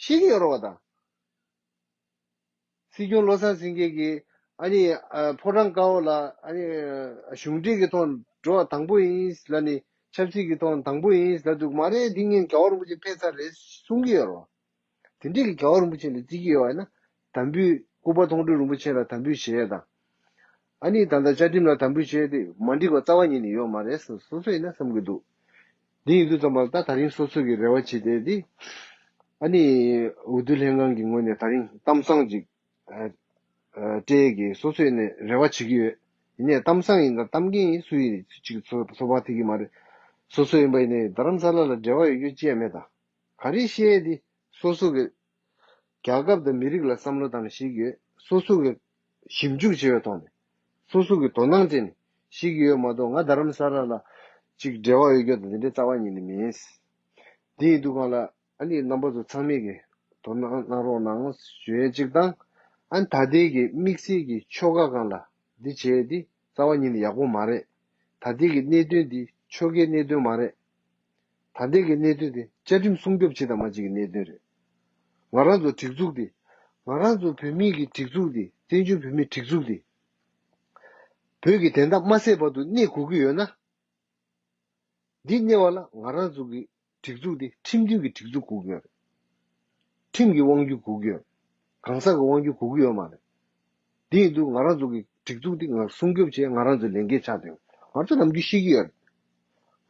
ཤེས་ཀྱི་ཡོད་རེད་བ་དང་། སྲིད་སྐྱོང་བློ་བཟང་སེང་གེ་གིས་ཨ་ནི་ཨ་ཕོ་བྲང་དཀར་པོ་ལ་ཨ་ནི་གཞུང་འབྲེལ་གྱི་ཐོག་འགྲོ་བ་དང་པོ་ཡིན་ལབ་ནས། ཆབ་སྲིད་ཀྱི་ཐོག་དང་པོ་ཡིན་ལབ་འདུག་མ་རེད། འདི་ངས་རྒྱལ་བ་རིན་པོ་ཆེ་ཕེབས་ཚར་རེད་གསུང་གི་ཡོད་རེད་བ། དེ་འདྲས་ཀྱི་རྒྱལ་བ་རིན་པོ་ཆེ་ལ་བརྩི་གི་ཡོད་པ་ཡིན་ན། དམ་འབུལ་སྐུ་པར་མཐོང་གྲོལ་རིན་པོ་ཆེ་ལ་དམ་འབུལ་ཞུ་ཡས་དང་། ཨ་ནི་ད་ལྟ་བཅའ་ཁྲིམས་ལ་དམ་འབུལ་བྱས་ཏེ་མ་འགྲིག་པ་རྩ་བ་ཉིད་ནས་ཡོད་མ་རེད་བསམ། སོ་སོ་ཡིན་ན་བསམ་གྱི་འདུག་འདི་ཡིན་དུས་ཙམ་པ་ལ་ད་ད་རིང་སོ་སོ་གི་རེ་བ་བྱེད་བསྡད་དེ། ཨ་ནི་འོས་བསྡུ་ལྷན་ཁང་གི་ངོས་ནས་ད་རིང་གཏམ་བཟང་ཅིག་ཨ་ཨ་སྤྲད་ཀྱི་སོ་སོ་ཡིན་ནས་རེ་བ་བྱེད་ཀྱི་ཡོད། ཡིན་ནའི་གཏམ་བཟང་ཡིན་དང་གཏམ་རྒྱན་ཡིན་སུ་ཡིན་ཅིག་ཚོ་ཚོ་བ་ཐིག་གི་མ་རེད། སོ་སོ་ཡིན་པ་ཡིན་ནའི་རྡ་རམ་ས་ལ་ལ་འབྲེལ་བ་ཡོད་རྒྱུ་ཅི་ཡང་མེད་ད། ག་རེ་བཤད་དེ་སོ་སོ་གི་རྒྱལ་ཁབ་དང་མི་རིགས་ལ་བསམ་བློ་བཏང་ནས་བཤད་ཀྱི་ཡོད། སོ་སོ་གི་ཞིབ་འཇུག་བྱས་པའི་ཐོག་ནས་སོ་སོ་གི་དོ་སྣང་བྱས་ནས་བཤད་ཀྱི་ཡོད་མ་གཏོགས། ང་རྡ་རམ་ས་ལ་ལ་ཅིག་འབྲེལ་བ་ཡོད་རྒྱུ་དང་དེ་འདྲའི་རྩ་བ་ཉིད་ནས་མིན། དེ་ཡིན་དུས་གང་ལ་ཨ་ནི་རྣམ་པ་ཚོ་ཚང་མས་ཀྱི་དོ་སྣང་གནང་རོགས་གནང་ཞུ་ཡས་གཅིག་དང་། ཨ་ནི་ད་ལྟའི་གི་དམིགས་བསལ་གྱི་ཆོལ་ཁ་སྒང་ལ་འདི་བྱས་ཏེ་རྩ་བ་ཉིད་ནས་ཡག་པོ་མ་རེད། ད་ལྟའི་གི་གནད་དོན་འདི་ཆོལ་ཁའི་གནད་དོན་མ་རེད། ད་ལྟའི་གི་གནད་དོན་འདི་བཅའ་ཁྲིམས་སྲུང་སྐྱོབ་བྱེད་དང་མ་བྱེད་ཀྱི་གནད་དོན་རེད། ང་རང་ཚོ་སྒྲིག་འཛུགས་འདི། ང་རང་ཚོ་བོད་མིའི་གི་སྒྲིག་འཛུགས་འདི། བཙན་བྱོལ་བོད་མིའི་སྒྲིག་འཛུགས་འདི། བོད་ཀྱི་བདེན་མཐའ་མ་གསལ་བར་དུ་གནས་དགོས་ཀྱི་ཡོད་ན། འདི་གནས་པ་ལ་ང་རང་ཚོ་གི་སྒྲིག་འཛུགས་འདི་ཁྲིམས་མཐུན་གྱི་སྒྲིག་འཛུགས་དགོས་ཀྱི་ཡོད་རེད། ཁྲིམས་ཀྱི་དབང་སྒྱུར་དགོས་ཀྱི་ཡོད། གང་ཟག་གི་དབང་སྒྱུར་དགོས་ཀྱི་ཡོད་མ་རེད། དེ་ཡིན་དུས་ང་རང་ཚོ་གི་སྒྲིག་འཛུགས་འདི་ང་སྲུང་སྐྱོབ་བྱེད་ང་རང་ཚོའི་ལས་འགན་ཆགས་བསྡད་ཡོད། ང་ཚོ་ནམ་རྒྱུན་ཤེས་ཀྱི་ཡོད་རེད།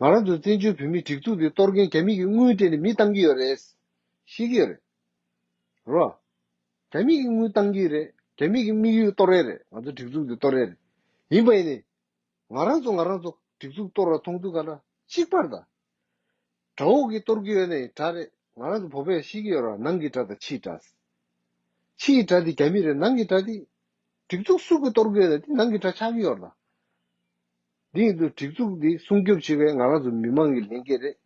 ང་རང་ཚོ་བཙན་བྱོལ་བོད་མིའི་སྒྲིག་འཛུགས་འདི་གཏོར་མཁན་རྒྱ་མི་གི་དངུལ་སྤྲད་ནས་མི་བཏང་གི་ཡོད་རེད། ཤེས་ཀྱི་ཡོད་རེད། རོ། རྒྱ་མི་གི་དངུལ་བཏང་གི་རེད། རྒྱ་མི་གི་དམིགས་ཡུལ་གཏོར་ཡས་རེད། ང་ཚོ་སྒྲིག་འཛུགས་འདི་གཏོར་ཡས་རེད། ཡིན་པ་ཡིན་ནའི། ང་རང་ཚོ་ང་རང་ཚོ་སྒྲིག་འཛུགས་གཏོར་བ་མཐོང་དུས་ག་ལ་གཅིག་པར་ད། དགྲ་བོ་གིས་གཏོར་གྱི་ཡོད་ནའི་དགྲ་རེད། ང་རང་ཚོ་བོད་པས་ཤེས་ཀྱི་ཡོད་ར། ནང་གི་དགྲ་དང་ཕྱིའི་དགྲ། ཕྱིའི་དགྲ་དེ་རྒྱ་མི་རེད། ནང་གི་དགྲ་དེ། སྒྲིག་འཛུགས་སུ་གིས་གཏོར་གྱི་ཡོད་ན་དེ་ནང་གི་དགྲ་ཆགས་ཀྱི་ཡོད་ར། འདི་ཡིན་དུས་སྒྲིག་འཛུགས་འདི་སྲུང་སྐྱོབ་བྱེད་པའི་ང་རང་ཚོ་མི་མང་གི་ལས་འགན་རེད།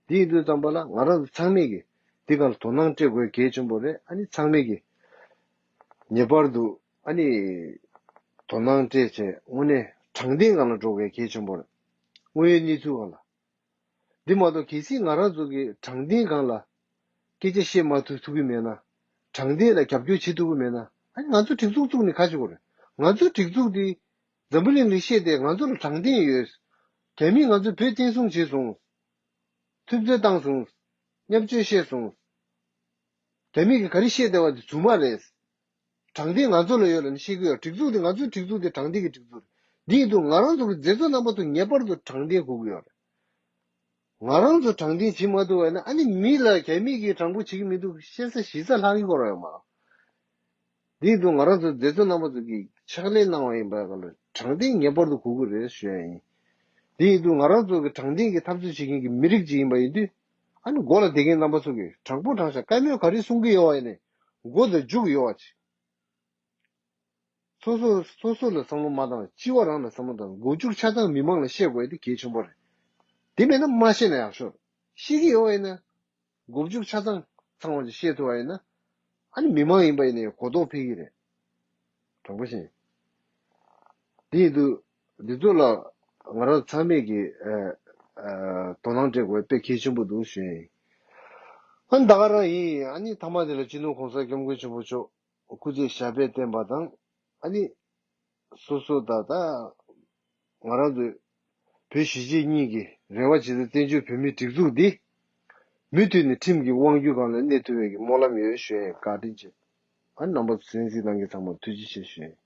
འདི་ཡིན་དུས་ཙམ་པ་ལ་ང་རང་ཚོ་ཚང་མས་ཀྱི་འདི་ག་ལ་དོ་སྣང་སྤྲད་དགོས་གལ་ཆེན་པོ་རེད། ཨ་ནི་ཚང་མས་ཀྱི་ངེས་པར་དུ་ཨ་ནི་དོ་སྣང་སྤྲད་བྱས་དངོས་གནས་དྲང་བདེན་སྒང་ལ་འགྲོ་དགོས་གལ་ཆེན་པོ་རེད། དངོས་ཡོད་གནས་ཚུལ་སྒང་ལ། འདི་མ་གཏོགས་གལ་སྲིད་ང་རང་ཚོ་གི་དྲང་བདེན་སྒང་ལ་སྐད་ཆ་བཤད་མ་ཐུབ་ཐུབ་ཀྱི་མེད་ན། དྲང་བདེན་ལ་རྒྱབ་སྐྱོར་བྱེད་ཐུབ་ཀྱི་མེད་ན། ཨ་ནི་ང་ཚོ་སྒྲིག་འཛུགས་བཙུགས་ནས་ག་བྱེད་དགོས་རེད། ང་ཚོའི་སྒྲིག་འཛུགས་འདི་འཛམ་བུ་གླིང་ལ་བཤད་དེ་ང་ཚོ་ལ་དྲང་བདེན་ཡོད། རྒྱ་མིས་ང་ཚོ་བོད་བཙན་བཟུང་བྱས་སོང་། ཐུབ་ཚོད་བཏང་སོང་། བརྙས་བཅོས་བཤད་སོང་། རྒྱ་མི་གིས་ག་རེ་བཤད་བསྡད་པ་དེ་རྫུན་མ་རེད། དྲང་བདེན་ང་ཚོ་ལ་ཡོད་ལབ་ནས་བཤད་ཀྱི་ཡོད། སྒྲིག་འཛུགས་དེ་ང་ཚོའི་སྒྲིག་འཛུགས་དེ་དྲང་བདེན་གྱི་སྒྲིག་འཛུགས་རེད། འདི་ཡིན་དུས་ང་རང་ཚོ་གི་མཛད་གཙོ་རྣམ་པ་ཚོ་ངེས་པར་དུ་དྲང་བདེན་དགོས་ཀྱི་ཡོད་རེད། ང་རང་ཚོ་དྲང་བདེན་བྱེད་མ་ཐུབ་པ་ཡིན་ན་ཨ་ནི་མི་ལ་རྒྱ་མི་གིས་དྲང་པོ་བྱེད་ཀྱི་མི་འདུག་བཤད་ས་གཞི་རྩ་ལྷག་གི་སྐོར་ཡོད་མ། འདི་ཡིན་དུས་ང་རང་ཚོ་མཛད་གཙོ་རྣམ་པ་ཚོ་གིས་ཕྱག་ལས་གནང་བ་ཡིན་པའི་སྐོར་ལ་དྲང་བདེན་ངེས་པར་དུ་དགོས་ཀྱི་རེད་ཞུ་ཡ་ཡིན། འདི་ཡིན་དུས་ང་རང་ཚོ་གི་དྲང་བདེན་གྱི་འཐབ་རྩོད་བྱེད་མཁན་གྱི་མི་རིགས་ཅིག་ཡིན་པ་ཡིན་དུས། ཨ་ནི་མགོ་ལ་བསྡད་མཁན་རྣམ་པ་ཚོ་གིས་དྲང་པོ་དྲང་བཞག་བཀའ་མོལ་ག་རེ་གསུང་གི་ཡོད་པ་ཡིན་ནའི་མགོ་དང་མཇུག་ཡོད་པ་ཅིག་སོ་སོ་སོ་སོ་ལ་བསམ་བློ་མ་བཏང་། སྤྱི་བ་རང་ལ་བསམ་བློ་བཏང་། མགོ་མཇུག་ཆ་ཚང་མི་མང་ལ་བཤད་དགོས་དེ་གལ་ཆེན་པོ་རེད། དེ་མེད་ན་མ་བཤད་ན་ཡག་ཤོས་རེད། ཤེས་ཀྱི་ཡོད་པ་ཡིན་ན། མགོ་མཇུག་ཆ་ཚང་ཚང་བ་ཅིག་བཤད་ཐུབ་པ་ཡིན་ན། ཨ་ནི་མི་མང་ཡིན་པ་ཡིན་ནའི་གོ་རྟོགས་འཕེལ་གྱི་རེད། དྲང་པོ་བཤད། དེ་ཡིན་དུས་འདི་ཚོ་ལ་ང་རང་ཚང་མས་ཀྱི་ཨ་ཨ་དོ་སྣང་སྤྲད་དགོས་དཔེ་གལ་ཆེན་པོ་འདུག་ཞུ་ཡིན། ཨ་ནི་ད་ག་རང་ཡིན། ཨ་ནི་མཐའ་མ་དེ་ལ་སྤྱི་ནོར་གོང་ས་སྐྱབས་མགོན་ཆེན་པོ་མཆོག་སྐུ་ཚེ་ཞབས་པད་བརྟན་པ་དང་། ཨ་ནི་སོ་སོ་ད་ལྟ་ང་རང་ཚོའི་བོད་གཞིས་བྱེས་གཉིས་ཀྱི་རེ་བ་བྱེད་ས་བཙན་བྱོལ་བོད་མིའི་སྒྲིག་འཛུགས་འདི་མུ་མཐུད་ནས་ཁྲིམས་ཀྱི་དབང་སྒྱུར་སྒང་ལ་གནས་ཐུབ་པའི་གི་སྨོན་ལམ་ཡོད་ཞུ་ཡ་ཡིན། བཀའ་དྲིན་ཆེ། ཨ་ནི་རྣམ་པ་ཚོ་གསན་གཟིགས་གནང་མཁན་ཚང་མར་ཐུགས་རྗེ་ཆེ་ཞུ་ཡ་ཡིན།